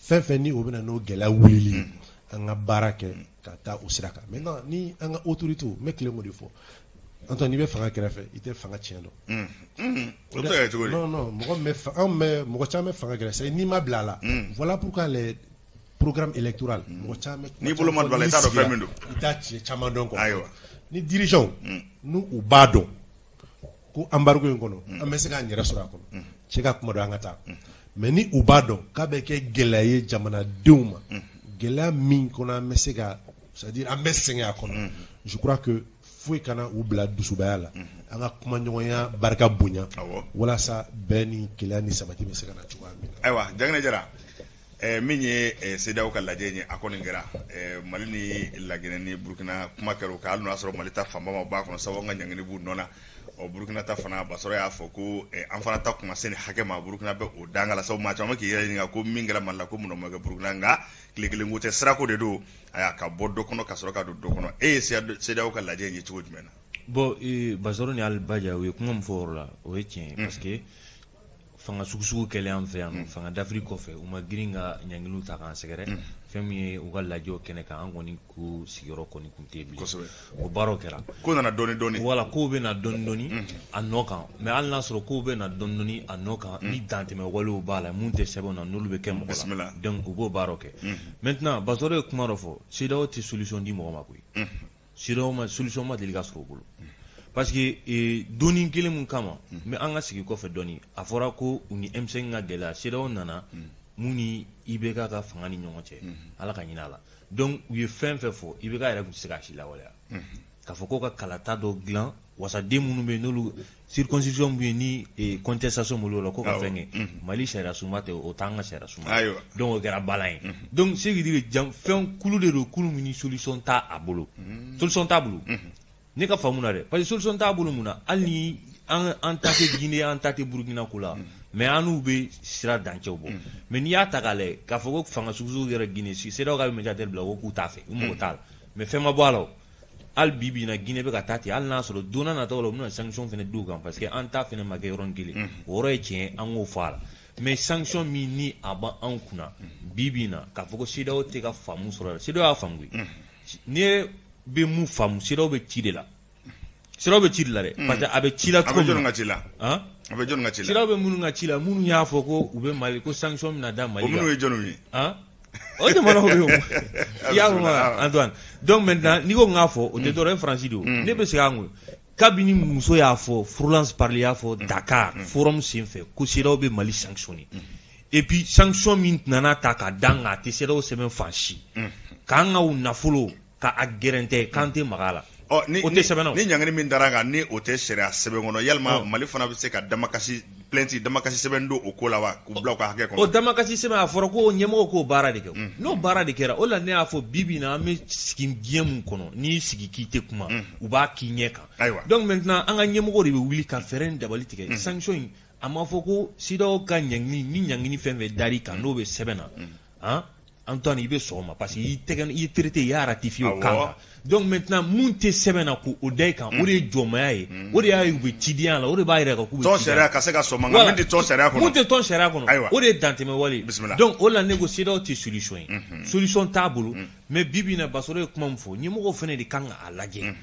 Fɛn fɛn ni o bɛ na n'o gɛlɛya wulili, an ka baara kɛ ka taa o sira kan. Maintenant ni an ka autorités, n bɛ tilen k'o de fɔ, Antoine, n'i bɛ fanga kɛrɛfɛ, i tɛ fanga tiɲɛ dɔn. O bɛ se ka kɛ cogo di? Non non, mɔgɔ min bɛ anw bɛ, mɔgɔ caman bɛ fanga kɛrɛfɛ, n'i ma bila a la. Voilà pourquoi les programmes électoraux, mɔgɔ caman bɛ. N'i bolo ma don a la, i t'a dɔn fɛn min don. I t'a tiɲɛ caman dɔn quoi. Ni dirigeants n'u u b'a dɔn ko embargo in kɔnɔ, an bɛ se k'an yɛrɛ sɔrɔ a kɔnɔ, cɛ ka kuma dɔn, an ka taa. Mais ni u b'a dɔn k'a bɛ kɛ gɛlɛya ye jamanadenw ma, gɛlɛya min kɔnɔ an bɛ se ka, c'est à dire an bɛ sɛgɛn a kɔnɔ, je crois que foyi kana u bila dusubaya la. An ka kumaɲɔgɔnya barika bonya walasa bɛn ni kelenya ni sabati bɛ se ka na cogoya min na. Ayiwa, Janginɛ Jara, min ye CEDEAO ka lajɛ ye, a kɔni kɛra Mali ni Laginɛ ni Burukina kuma kɛra o kan, hali n'o y'a sɔrɔ Mali ta fanba ma bɔ a kɔnɔ, sabu an ka ɲangili b'u nɔ na. Ɔ, Burukina ta fana, Basɔrɔ y'a fɔ ko an fana ta kuma se nin hakɛ ma, Burukina bɛ o danga la, sabu maa caman k'i yɛrɛ ɲininka ko min kɛra Mali la, ko mun ma kɛ Burukina. Nka tile kelen ko tɛ, sirako de don. Ayiwa, ka bɔ dɔ kɔnɔ ka sɔrɔ ka don dɔ kɔnɔ. E ye CEDEAO ka lajɛ in ye cogo jumɛn na? Bon, Basɔrɔ ni Alibaja, u ye kuma min fɔ o yɔrɔ la, o ye tiɲɛ ye, parce que fanga sugu-sugu kɛlen an fɛ yan nɔ, fanga dafiri kɔfɛ, u ma girin ka ɲangiliw ta k'an sɛgɛrɛ. Fɛn min ye u ka lajɛw kɛnɛ kan, an kɔni ko sigiyɔrɔ kɔni tun tɛ yen bilen. O baaraw kɛra. Ko nana dɔɔni dɔɔni. Voilà, kow bɛ na dɔɔni dɔɔni a nɔ kan. Mais hali n'a sɔrɔ kow bɛ na dɔɔni dɔɔni a nɔ kan, ni dantɛmɛ walew b'a la, mun tɛ sɛbɛnw na, n'olu bɛ kɛ mɔgɔ la, donc u b'o baaraw kɛ. Maintenant, Basɔrɔ ye kuma dɔ fɔ, CEDEAO tɛ solution di mɔgɔ ma koyi. CEDEAO ma solution ma deli ka sɔrɔ u bolo, parce que doni kelen mun kama, mais an ka sigi kɔfɛ dɔɔni, a fɔra ko u ni M5 ka gɛlɛya, CEDEAO nana mun ni IBK ka fanga ni ɲɔgɔn cɛ, Ala ka hinɛ a la. Donc u ye fɛn fɛn fɔ, IBK yɛrɛ tun tɛ se k'a si lawaleya, k'a fɔ ko ka kalata dɔ dilan, wasaden minnu bɛ yen, n'olu circonscription bɛ yen, ni contestation b'olu la, ko ka fɛn kɛ. Mali sariya sunba tɛ, o t'an ka sariya sunba. Donc o kɛra balan ye. Donc ce qui dit que fɛn kulu de don, kulu min ni solution t'a a bolo, solution t'a bolo, ne ka faamu na dɛ. Parce que solution t'a bolo mun na? Hali ni an ta tɛ Guinée, an ta tɛ Burukina ko la, mais an n'u bɛ sira dancɛw bɔ. Mais n'i y'a ta k'a lajɛ, k'a fɔ ko fanga sugu-sugu kɛra Guinée, CEDEAO ka médiateur bila ko k'u t'a fɛ, u mago t'a la, mais fɛn ma bɔ a la. O hali bi bi in na, Guinée bɛ ka taa ten, hali n'a sɔrɔ don n'a nataw la, u bɛna sanction fana d'u kan, parce que an ta fana ma kɛ yɔrɔnin kelen. O yɔrɔ ye tiɲɛ, an k'o fɔ a la. Mais sanction min ni a b'an kunna bi bi in na, k'a fɔ ko CEDEAO tɛ ka faamu sɔrɔ a la, CEDEAO y'a faamu koyi. Ne bɛ mun faamu? CEDEAO bɛ ci de la, CEDEAO bɛ ci de la dɛ, parce que a bɛ ci la cogo min. A bɛ jɔnni ka ci la? A bɛ jɔnni ka ci la? CEDEAO bɛ minnu ka ci la, minnu y'a fɔ ko u bɛ Mali, ko sanction bɛna da Mali kan. O minnu ye jɔnniw ye? O jamanaw bɛ yen, i y'a faamu Antoine. Donc maintenant, n'i ko n k'a fɔ, o tɛ dɔwɛrɛ ye, Faransi de o. Ne bɛ segin an kun, kabini muso y'a fɔ, Florence Parly y'a fɔ Dakar forum senfɛ ko CEDEAO bɛ Mali sanctionner, et puis sanction min nana ta ka d'an kan, a tɛ CEDEAO sɛbɛn fan si, k'an ka nafolo ka a gɛrɛntɛ k'an tɛ maga a la. Ɔ, ni o tɛ sɛbɛn na. Ni ɲangini min dara kan, ni o tɛ sariya sɛbɛn kɔnɔ, yalima Mali fana bɛ se ka damakasi, plainte, damakasi sɛbɛn don o ko la wa, k'u bila u ka hakɛ kɔnɔ? O damakasi sɛbɛn, a fɔra ko ɲɛmɔgɔ k'o baara de kɛ. N'o baara de kɛra, o la ne y'a fɔ, bi bi in na, an bɛ sigi diɲɛ mun kɔnɔ, n'i sigi k'i tɛ kuma, u b'a k'i ɲɛ kan. Donc maintenant, an ka ɲɛmɔgɔ de bɛ wuli ka fɛɛrɛ ni dabali tigɛ. Sanction in, a ma fɔ ko CEDEAO ka ɲangini, ni ɲangini fɛn fɛn dar'i kan, n'o bɛ sɛbɛn na, Antoine, i bɛ sɔn o ma, parce que i tɛgɛ, i ye traité, i y'a ratifié o kan kan. Donc maintenant, mun tɛ sɛbɛn na k'o da i kan, o de ye jɔnmaya ye, o de y'a ye u bɛ cidenya la, o de b'a yɛrɛ k'u bɛ tɔn sariya ka se ka sɔn ma, nka min tɛ tɔn sariya kɔnɔ, mun tɛ tɔn sariya kɔnɔ, o de ye dantɛmɛ wale ye. Donc o la ne ko CEDEAO tɛ solution ye, solution t'a bolo. Mais bi bi in na, Basɔrɔ ye kuma min fɔ, ɲɛmɔgɔw fana de kan k'a lajɛ.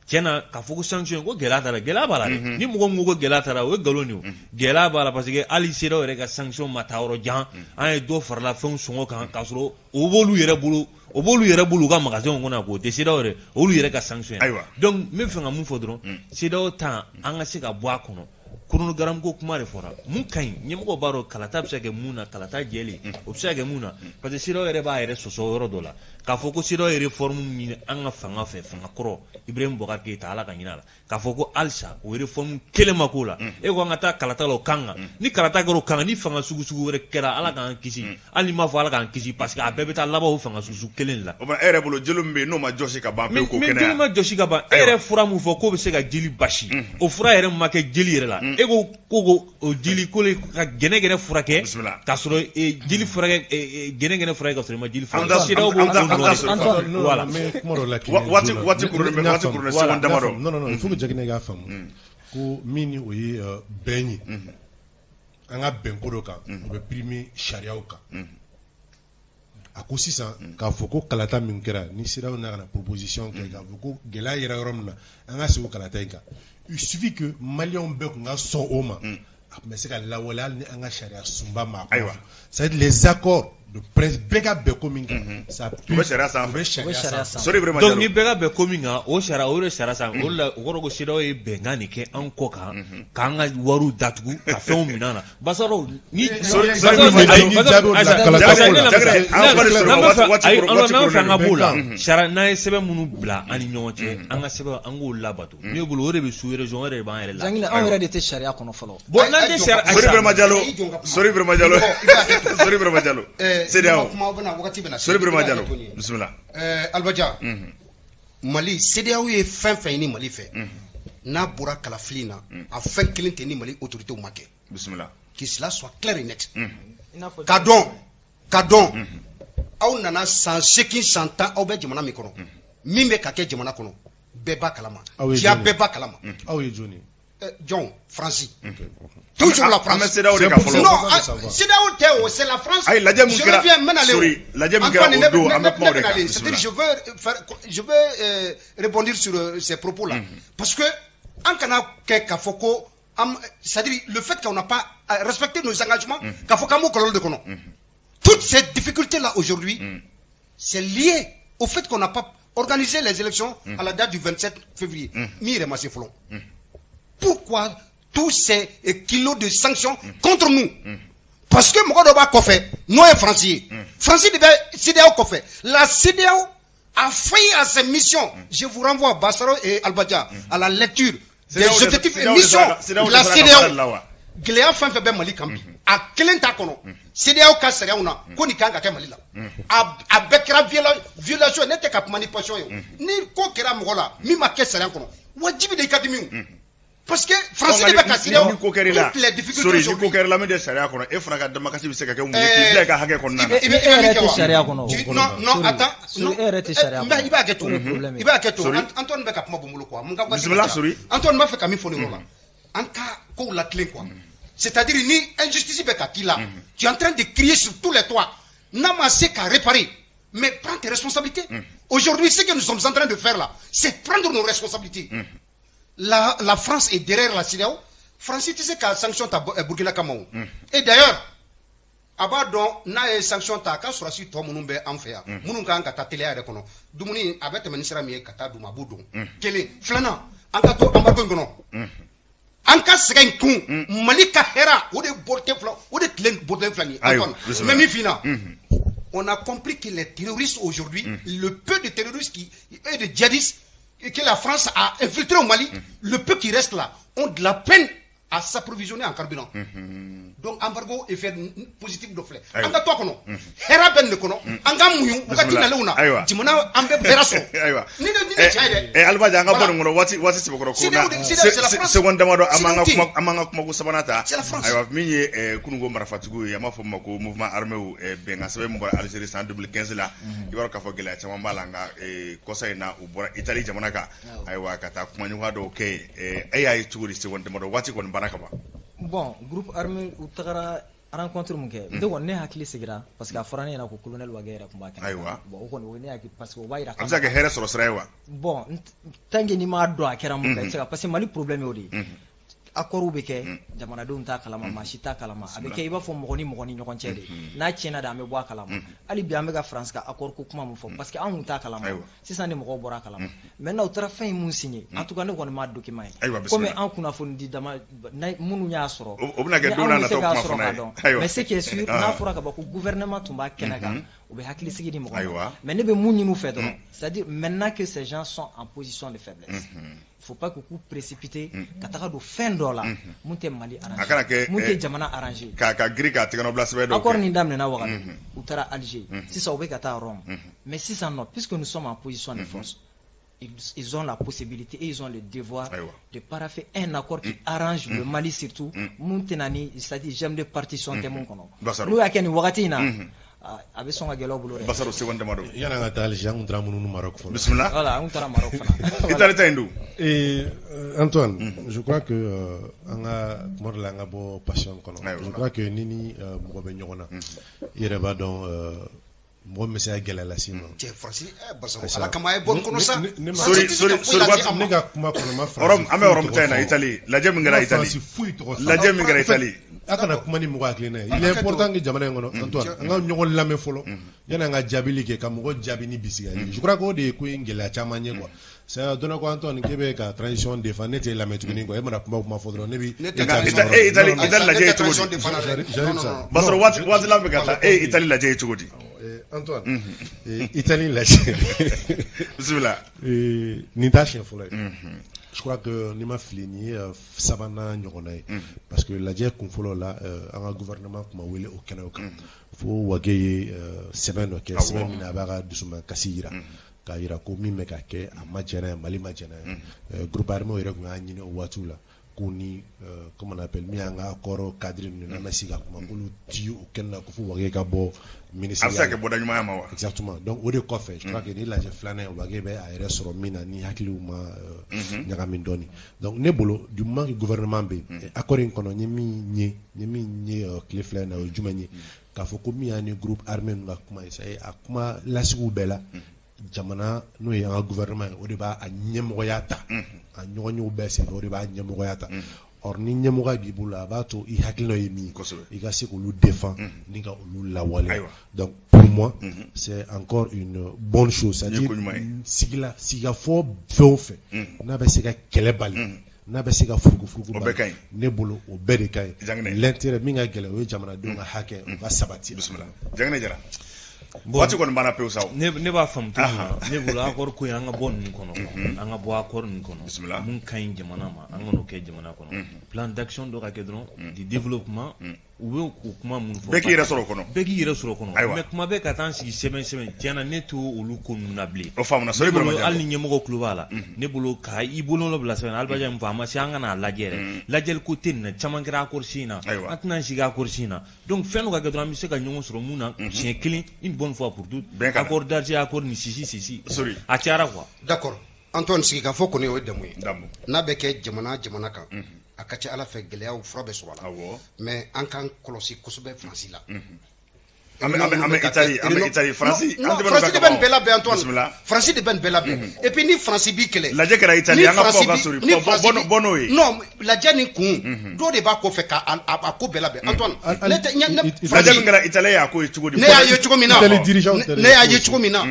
Tiɲɛna, k'a fɔ ko sanction, ko gɛlɛya t'a la, gɛlɛya b'a la dɛ. Ni mɔgɔ min ko ko gɛlɛya t'a la, o ye nkalon de ye. Gɛlɛya b'a la, parce que hali CEDEAO yɛrɛ ka sanction ma taa yɔrɔ jan. An ye dɔ farala fɛnw sɔngɔ kan, k'a sɔrɔ o b'olu yɛrɛ bolo, o b'olu yɛrɛ bolo u ka magasin kɔnɔ, k'o tɛ CEDEAO yɛrɛ, olu yɛrɛ ka sanction ye. Donc n bɛ fɛ ka mun fɔ dɔrɔn, CEDEAO ta, an ka se ka bɔ a kɔnɔ. Chronogramme ko kuma de fɔra, mun ka ɲi? Ɲɛmɔgɔw b'a dɔn kalata bɛ se ka kɛ mun na, kalata jɛlen, o bɛ se ka kɛ mun na, parce que CEDEAO yɛrɛ b'a yɛrɛ sɔsɔ yɔrɔ dɔ la, k'a fɔ ko CEDEAO ye réforme ɲini an ka fanga fɛ, fanga kɔrɔ Ibrahim Boubacar Keïta, Ala ka hinɛ a la, k'a fɔ ko halisa o réforme kelen ma k'o la. E ko an ka taa kalata la o kan kan, ni kalata kɛra o kan kan, ni fanga sugu sugu wɛrɛ kɛra, Ala k'an kisi, hali n'i m'a fɔ Ala k'an kisi, parce que a bɛɛ bɛ taa laban o fanga sugu sugu kelen de la. O e yɛrɛ bolo, jeli min bɛ yen n'o ma jɔsi ka ban pewu k'o kɛnɛya. Mais jeli ma jɔsi ka ban, e yɛrɛ fura mun fɔ k'o bɛ se ka jeli basi, o fura yɛrɛ ma kɛ jeli yɛrɛ la. E ko ko o jeli ko ka gɛnɛgɛnɛ furakɛ, k'a sɔrɔ jeli furakɛ, gɛnɛgɛnɛ furakɛ k'a sɔrɔ i ma jeli furakɛ. CEDEAO b'o nɔ de. Voilà, mais kuma dɔ la. Waati kurunnen bɛ, waati kurunnen, seconde damadɔ. Non, non, non, il faut que Jaginɛ k'a faamu ko min ni o ye bɛn ye, an ka bɛn ko dɔ kan, o bɛ primer sariyaw kan. A ko sisan k'a fɔ ko kalata min kɛra, ni CEDEAO nana ka na proposition kɛ, k'a fɔ ko gɛlɛya yera yɔrɔ min na, an ka segin o kalata in kan, il suffit que maliyɛnw bɛɛ tun ka sɔn o ma, a tun bɛ se ka lawaleya hali ni an ka sariya sunba ma. Ayiwa, c'est-à-dire les accords de principe, bɛɛ ka bɛn ko min kan, ça u bɛ sariya sanfɛ, u bɛ sariya sanfɛ. Sori Ibrahima. Donc ni bɛɛ ka bɛn ko min kan, o sariya, o de sariya sanfɛ. O de la, o kɔrɔ ko CEDEAO ye bɛnkan de kɛ an kɔ kan, k'an ka wariw datugu, ka fɛnw minɛ an na. Basaro ni Sori n'an fɛ an ka b'o la, sariya n'an ye sɛbɛn minnu bila an ni ɲɔgɔn cɛ, an ka sɛbɛn, an k'o labato. Ne bolo, o de bɛ sous région yɛrɛ de b'an yɛrɛ la. Janginɛ, anw yɛrɛ de tɛ sariya kɔnɔ fɔlɔ. Bon, n'an tɛ sariya. Sori Ibrahima Diallo, Sori Ibrahima Diallo, Sori Ibrahima Diallo, CEDEAO. Kuma bɛna, wagati bɛna. Sori Ibrahima Diallo, bisimila. Alibaja, Mali, CEDEAO ye fɛn fɛn ɲini Mali fɛ, N'a bɔra kalafili in na, a fɛn kelen tɛ ni Mali autorités ma kɛ. Bisimila. Que cela soit clair et net. Ka dɔn aw nana san 8, san 10, aw bɛ jamana min kɔnɔ, min bɛ ka kɛ jamana kɔnɔ, bɛɛ b'a kalama. Diɲɛ bɛɛ b'a kalama. Aw ye jɔn ye? Jɔn? Faransi, toujours la France. An bɛ CEDEAO de kan fɔlɔ. Non, CEDEAO tɛ o, c'est la France. Ayi, lajɛ mun kɛra, sorry, lajɛ min kɛra o don, an bɛ kuma o de kan. C'est-à-dire, je veux rebondir sur ces propos là parce que an kana kɛ k'a fɔ ko, c'est-à-dire, le fait qu'on n'a pas respecté nos engagements, k'a fɔ k'an b'o kɔlɔlɔ de kɔnɔ. Toutes ces difficultés là aujourd'hui, c'est lié au fait qu'on n'a pas organisé les élections à la date du 27 février. Min yɛrɛ ma se fɔlɔ. Pourquoi tous ces kilos de sanctions contre nous? Parce que mɔgɔ dɔ b'a kɔfɛ, n'o ye Faransi ye. Faransi de bɛ CEDEAO kɔfɛ. La CEDEAO a failli à ses missions. Je vous renvoie, Bassaro et Albadia, à la lecture des objectifs et missions de la CEDEAO. Gɛlɛya fɛn fɛn bɛ Mali kan bi, a kelen t'a kɔnɔ CEDEAO ka sariyaw na ko nin kan ka kɛ Mali la. A bɛɛ kɛra violation. Ne tɛ ka kuma ni passion ye o. Ni ko kɛra mɔgɔ la min ma kɛ sariya kɔnɔ, wajibi de i ka dimi o, parce que Faransi de bɛ ka CEDEAO Ni ko kɛra i la, toutes les difficultés sorry, ni ko aujourd'hui. kɛra i la min tɛ sariya kɔnɔ, e fana ka damakasi bɛ se ka kɛ mun ye k'i bila i ka hakɛ kɔnɔna na? I bɛ E yɛrɛ min kɛ tɛ wa? sariya kɔnɔ o. Non, non, attends, non. E yɛrɛ tɛ sariya N bɛ, i b'a kɛ to, O de problème ye. i b'a kɛ to. Sorry. Antoine bɛ ka kuma bɔ n bolo quoi. Mun ka waati Bisimila, ka ca. sorry. Antoine b'a fɛ ka min fɔ nin yɔrɔ la, an ka kow latilen quoi. C'est-à-dire, ni injustice bɛ ka k'i la, tu es en train de crier sur tous les toits, n'a ma se ka réparer, mais prends tes responsabilités. Aujourd'hui, ce que nous sommes en train de faire là, c'est prendre nos responsabilités. La France est derrière la CEDEAO. France tɛ se ka sanction ta Burkina kama o. Et d'ailleurs, a b'a dɔn, n'a ye sanction ta, a ka sɔrɔdasi tɔ minnu bɛ an fɛ yan, minnu kan ka taa teliya yɛrɛ kɔnɔ, dumuni a bɛ tɛmɛ ni sira min ye ka taa d'u ma, a b'o dɔn. Kelen filanan, an ka to embargo in kɔnɔ, an ka sɛgɛn in kun, Mali ka hɛrɛ o de bɔtɛ filɛ, o de tile bɔtɛ filɛ nin ye. Ayiwa, Antoine, bisimila. n bɛ min f'i ɲɛna, on a compris que les terroristes aujourd'hui, le peu de terroristes qui, et de djihadistes que la France a infiltrés au Mali, le peu qui reste là, ont de la peine à s'approvisionner en carburant. Donc, embargo effet positif dɔ filɛ. Ayiwa. An ka to a kɔnɔ. Hɛrɛ bɛ nin de kɔnɔ. An ka muɲu wagati Bisimila. nalenw na. Ayiwa. Jamana an bɛ hɛrɛ sɔrɔ. Ayiwa. Ni ne tiɲɛ ye dɛ. Alibaja, an ka bɔ Voilà. nin kɔnɔ, waati sɛbɛkɔrɔ ko CEDEAO na. CEDEAO, c'est la France. Seconde damadɔ, an b'an ka CEDEAO kuma, an b'an ka kumako sabanan ta. C'est la France. Ayiwa, min ye kununko marifatigiw ye, an b'a fɔ min ma ko mouvement armé, bɛnkan sɛbɛn min bɔra Algérie san 2015 la, i b'a dɔn k'a fɔ gɛlɛya caman b'a la, nka kɔsa in na u bɔra Italie jamana kan, ayiwa, ka taa kumaɲɔgɔnya dɔw kɛ yen. E y'a ye cogo di? Seconde damadɔ, waati kɔni banna ka ban. Bon, groupe armé, u tagara rencontre mun kɛ, ne kɔni ne hakili sigira parce que a fɔra ne ɲɛna ko colonel Wage yɛrɛ tun b'a kɛnɛ kan. Ayiwa. Bon, o kɔni o ye ne hakili, parce que o b'a yira A bɛ se ka kɛ hɛrɛ sɔrɔ sira ye wa? Bon, tant que n'i m'a dɔn a kɛra mun kan, i tɛ se ka, parce que Mali problème y'o de ye. Accord bɛ kɛ, jamanadenw t'a kalama, maa si t'a kalama. A bɛ kɛ i b'a fɔ mɔgɔ ni mɔgɔ ni ɲɔgɔn cɛ de. N'a tiɲɛna de, an bɛ bɔ a kalama. Hali bi an bɛ ka France ka accord ko kuma mun fɔ, parce que anw kun t'a kalama. Sisan de mɔgɔw bɔra a kalama. Maintenant, u taara fɛn in mun signé, en tout cas ne kɔni m'a document ye. Ayiwa, Komi bisimila. an kunnafoni di dama minnu y'a sɔrɔ. O bɛna kɛ Ni don n'a anw bɛ se nataw k'a kuma sɔrɔ fana k'a ye. dɔn. Ayiwa. Mais ce qui est sûr, n'a fɔra ka ban ko gouvernement tun b'a kɛnɛ kan, u bɛ hakili sigi di mɔgɔ ma. Mais ne bɛ mun ɲini u fɛ dɔrɔn, c'est-à-dire, maintenant que ces gens sont en position de faiblesse, il faut pas que k'u précipiter ka taga don fɛn dɔ la mun tɛ Mali A kana arranger, kɛ, mun tɛ jamana arranger. Ka girin k'a tɛgɛnɔ bila sɛbɛn dɔw Accord kɛ. nin daminɛna Wagadugu, u taara Alger, sisan u bɛ ka taa Rome. Mais sisan nɔ, puisque nous sommes en position de force, ils ont la possibilité et ils ont le devoir de paraffer un accord qui arrange le Mali surtout, mun tɛna ni, c'est-à-dire, germe de partition tɛ mun kɔnɔ. Basaro. N'u y'a kɛ nin wagati in na, a bɛ sɔn ka gɛlɛya u bolo dɛ. Basaro, seconde damadɔ. Yanni an ka taa Alger, an kun taara munumunu Maroc fɔlɔ. Bisimila. Voilà, an taara Maroc fana. Italie ta in dun? Et Antoine, je crois que an ka kuma dɔ la, an ka bɔ passion kɔnɔ. Je crois que ni mɔgɔ bɛ ɲɔgɔn na, i yɛrɛ b'a dɔn mɔgɔ min bɛ se ka gɛlɛya las'i ma. Cɛ, Faransi, Basaro, Ala kama, a ye bɔ n kɔnɔ sa. Sorry, sorry, sorry, Ne ka kuma kɔnɔ, ma Faransi Rome, an bɛ foyi Rome ta in na tɔgɔ fɔ. Italie. Lajɛ min kɛra Ma Italie. Faransi foyi tɔgɔ fɔ. Lajɛ min kɛra En fait, Italie. a kana kuma ni mɔgɔ hakilina ye. Il est important que jamana in kɔnɔ, Antoine, an ka ɲɔgɔn lamɛn fɔlɔ yanni an ka jaabili kɛ, ka mɔgɔ jaabi ni bisigiya ye. Je crois que o de ye ko in gɛlɛya caman ye quoi. C'est à dɔnna ko Antoine, k'e bɛ ka transition défend, ne t'e lamɛn tuguni quoi. E mana kuma o kuma fɔ dɔrɔn, ne bi Ne e tɛ jaabi Ita- sɔrɔ. e Italie Non, non, Italie lajɛ ye cogo transition di? défend dɛ. J'arrive Non, non, ça. non. Basaro, waati lan bɛ ka taa, e ye Italie lajɛ ye cogo di? Antoine, Italie lajɛ. Bisimila. Nin t'a siɲɛ fɔlɔ ye. Je crois que n'i ma fili, nin ye sabanan ɲɔgɔnna ye, parce que lajɛ kun fɔlɔ la, an ka gouvernement tun ma wele o kɛnɛw kan, fo Wage ye sɛbɛn dɔ kɛ, sɛbɛn min na a b'a ka dusumakasi yira. K'a jira ko min bɛ ka kɛ, a ma jɛn n'a ye, Mali ma jɛn n'a ye. Groupe armé yɛrɛ tun y'a ɲini o waatiw la ko ni, comment on appelle, min y'an ka accord cadre ninnu, n'an bɛ sigi ka kuma, k'olu ti o kɛnɛ na ko fo Wage ka bɔ ministre. A bɛ se ka kɛ bɔda ɲuman ma wa? Exactement. Donc o de kɔfɛ, je crois que ni lajɛ filanan ye, Wage bɛ a yɛrɛ sɔrɔ min na ni hakiliw ma ɲagami dɔɔni. Donc ne bolo, du moment que gouvernement bɛ yen, accord in kɔnɔ, n ye min ye tile 2 in na, o ye jumɛn ye? K'a fɔ ko min y'a ni groupe armé ninnu ka kuma ye, c'est a kuma lasigiw bɛɛ la, jamana n'o ye an ka gouvernement ye, o de b'a ɲɛmɔgɔya ta, a ɲɔgɔnyew bɛɛ senfɛ, o de b'a ɲɛmɔgɔya ta. Or ni ɲɛmɔgɔya b'i bolo, a b'a to i hakilina ye min ye, i ka se k'olu défend ni ka olu lawaleya. Donc pour moi, c'est encore une bonne chose, c'est-à-dire sigila sigikafɔ fɛn o fɛn n'a bɛ se ka kɛlɛ bali, n'a bɛ se ka furukufuruku bali, ne bolo o bɛɛ de ka ɲi. L'intérêt min ka gɛlɛn, o ye jamanadenw ka hakɛ, u ka sabati. Bisimila, Janginɛ Jara. Waati kɔni banna pewu sa. Ne b'a faamu cogo min na, ne bolo accord ko in, an ka bɔ ninnu kɔnɔ, an ka bɔ accord ninnu kɔnɔ. Bisimila. Mun ka ɲi jamana ma, an ka n'o kɛ jamana kɔnɔ. Plan d'action dɔ ka kɛ dɔrɔn de développement, u bɛ o kuma mun fɔ. Bɛɛ k'i yɛrɛ sɔrɔ o kɔnɔ. Bɛɛ k'i yɛrɛ sɔrɔ o kɔnɔ. Mais kuma bɛɛ ka taa sigi sɛbɛn sɛbɛn, tiɲɛna ne t'o olu ko ninnu na bilen. O faamuna. Sori. Bolo, hali ni ɲɛmɔgɔ tulo b'a la, ne bolo ka i bolo nɔ bila sɛbɛn na, Alibaja min fɔ, a ma se an ka n'a lajɛ yɛrɛ. Lajɛli ko tɛ nin na, caman kɛra accord signé na, an tɛna sigi accord signé na. Donc fɛn dɔ ka kɛ dɔrɔn, an bɛ se ka ɲɔgɔn sɔrɔ mun na siɲɛ kelen, une bonne fois pour toutes. Accord d'Alger, accord ni sisi sisi. Sori. A cayara quoi. D'accord, Antoine, sigikafɔ kɔni, o ye damu ye. N'a bɛ kɛ jamana jamana kan, a ka ca ala fɛ, gɛlɛyaw fura bɛ sɔrɔ a la. Mais an k'an kɔlɔsi kosɛbɛ Faransi la. An bɛ Italie, an bɛ Italie, Faransi. Non, Faransi de bɛ nin bɛɛ labɛn, Antoine. Faransi de bɛ nin bɛɛ labɛn. Et puis ni Faransi b'i kɛlɛ. Lajɛ kɛra Italie, an ka fɔ ka sori bɔ n'o ye. Non, lajɛ nin kun, dɔw de b'a kɔfɛ ka a ko bɛɛ labɛn, Antoine. Ne tɛ ne. Lajɛ min kɛra Italie, y'a ko ye cogo di? Ne y'a ye cogo min na, ne y'a ye cogo min na,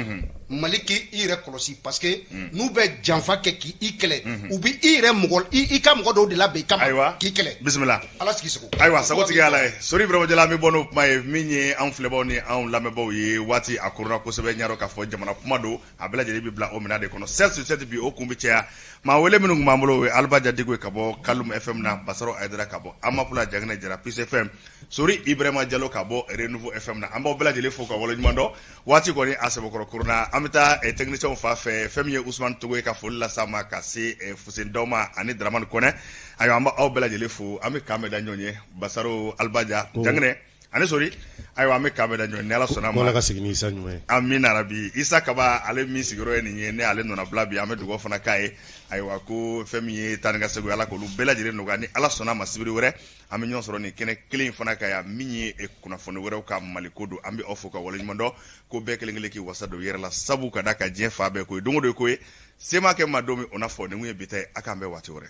Mali k'i yɛrɛ kɔlɔsi, parce que n'u bɛ janfa kɛ k'i kɛlɛ, u bɛ i yɛrɛ mɔgɔ, i ka mɔgɔ dɔw de labɛn i kama k'i kɛlɛ. Bisimila. Ala sigi sago. Ayiwa, sago tigi ala ye. Sori Ibrahima Jalo, an bɛ bɔ n'o kuma ye. Min ye anw filɛbaw ni anw lamɛnbaw ye, waati a korona kosɛbɛ. Ɲarɔ k'a fɔ jamana kuma don, a bɛɛ lajɛlen bɛ bila o minɛn de kɔnɔ. 7 sur 7 bi, o kun bɛ caya. Maa wele minnu tun b'an bolo, o ye Alibaja Diko ye ka bɔ Kalum FM na, Basaro Ayidara ka bɔ Amapula, Janginɛ Jara Plus FM, Sori Ibrahima Jalo ka bɔ Renouveau FM na. An b'aw bɛɛ lajɛlen fo ka waleɲuman dɔn. Waati kɔni a sɛbɛkɔrɔ korona, an bɛ taa technicien fan fɛ. Fɛn min ye Usumani Togo ye, ka foli las'a ma ka se Fuseni Daw ma ani Dramani Kɔnɛ. Ayiwa, an b'aw bɛɛ lajɛlen fo. An bɛ kan bɛɛ da ɲɔgɔn ye, Basaro, Alibaja, Janginɛ ani Sori. Ayiwa, an bɛ kan bɛɛ da ɲɔgɔn ye ni Ala sɔnna ma. Ala ka segin ni Isa ɲuman ye. Amina rabi. Isa Kaba, ale min sigiyɔrɔ ye nin ye, ne ale nɔna bila bi, an bɛ dugawu fana k'a ye. Ayiwa, ko fɛn min ye taa ni ka segin, Ala k'olu bɛɛ lajɛlen nɔgɔya. Ni Ala sɔnna ma, sibiri wɛrɛ an bɛ ɲɔgɔn sɔrɔ nin kɛnɛ kelen in fana kan yan, min ye kunnafoni wɛrɛw ka Maliko don. An bɛ aw fo ka waleɲuman dɔn, ko bɛɛ kelen kelen k'i wasa don yɛrɛ la, sabu ka da ka diɲɛ fan bɛɛ ko ye don o don ko ye sema kɛ ma don min o na fɔ. Nin kun ye bi ta ye. A k'an bɛn waati wɛrɛ.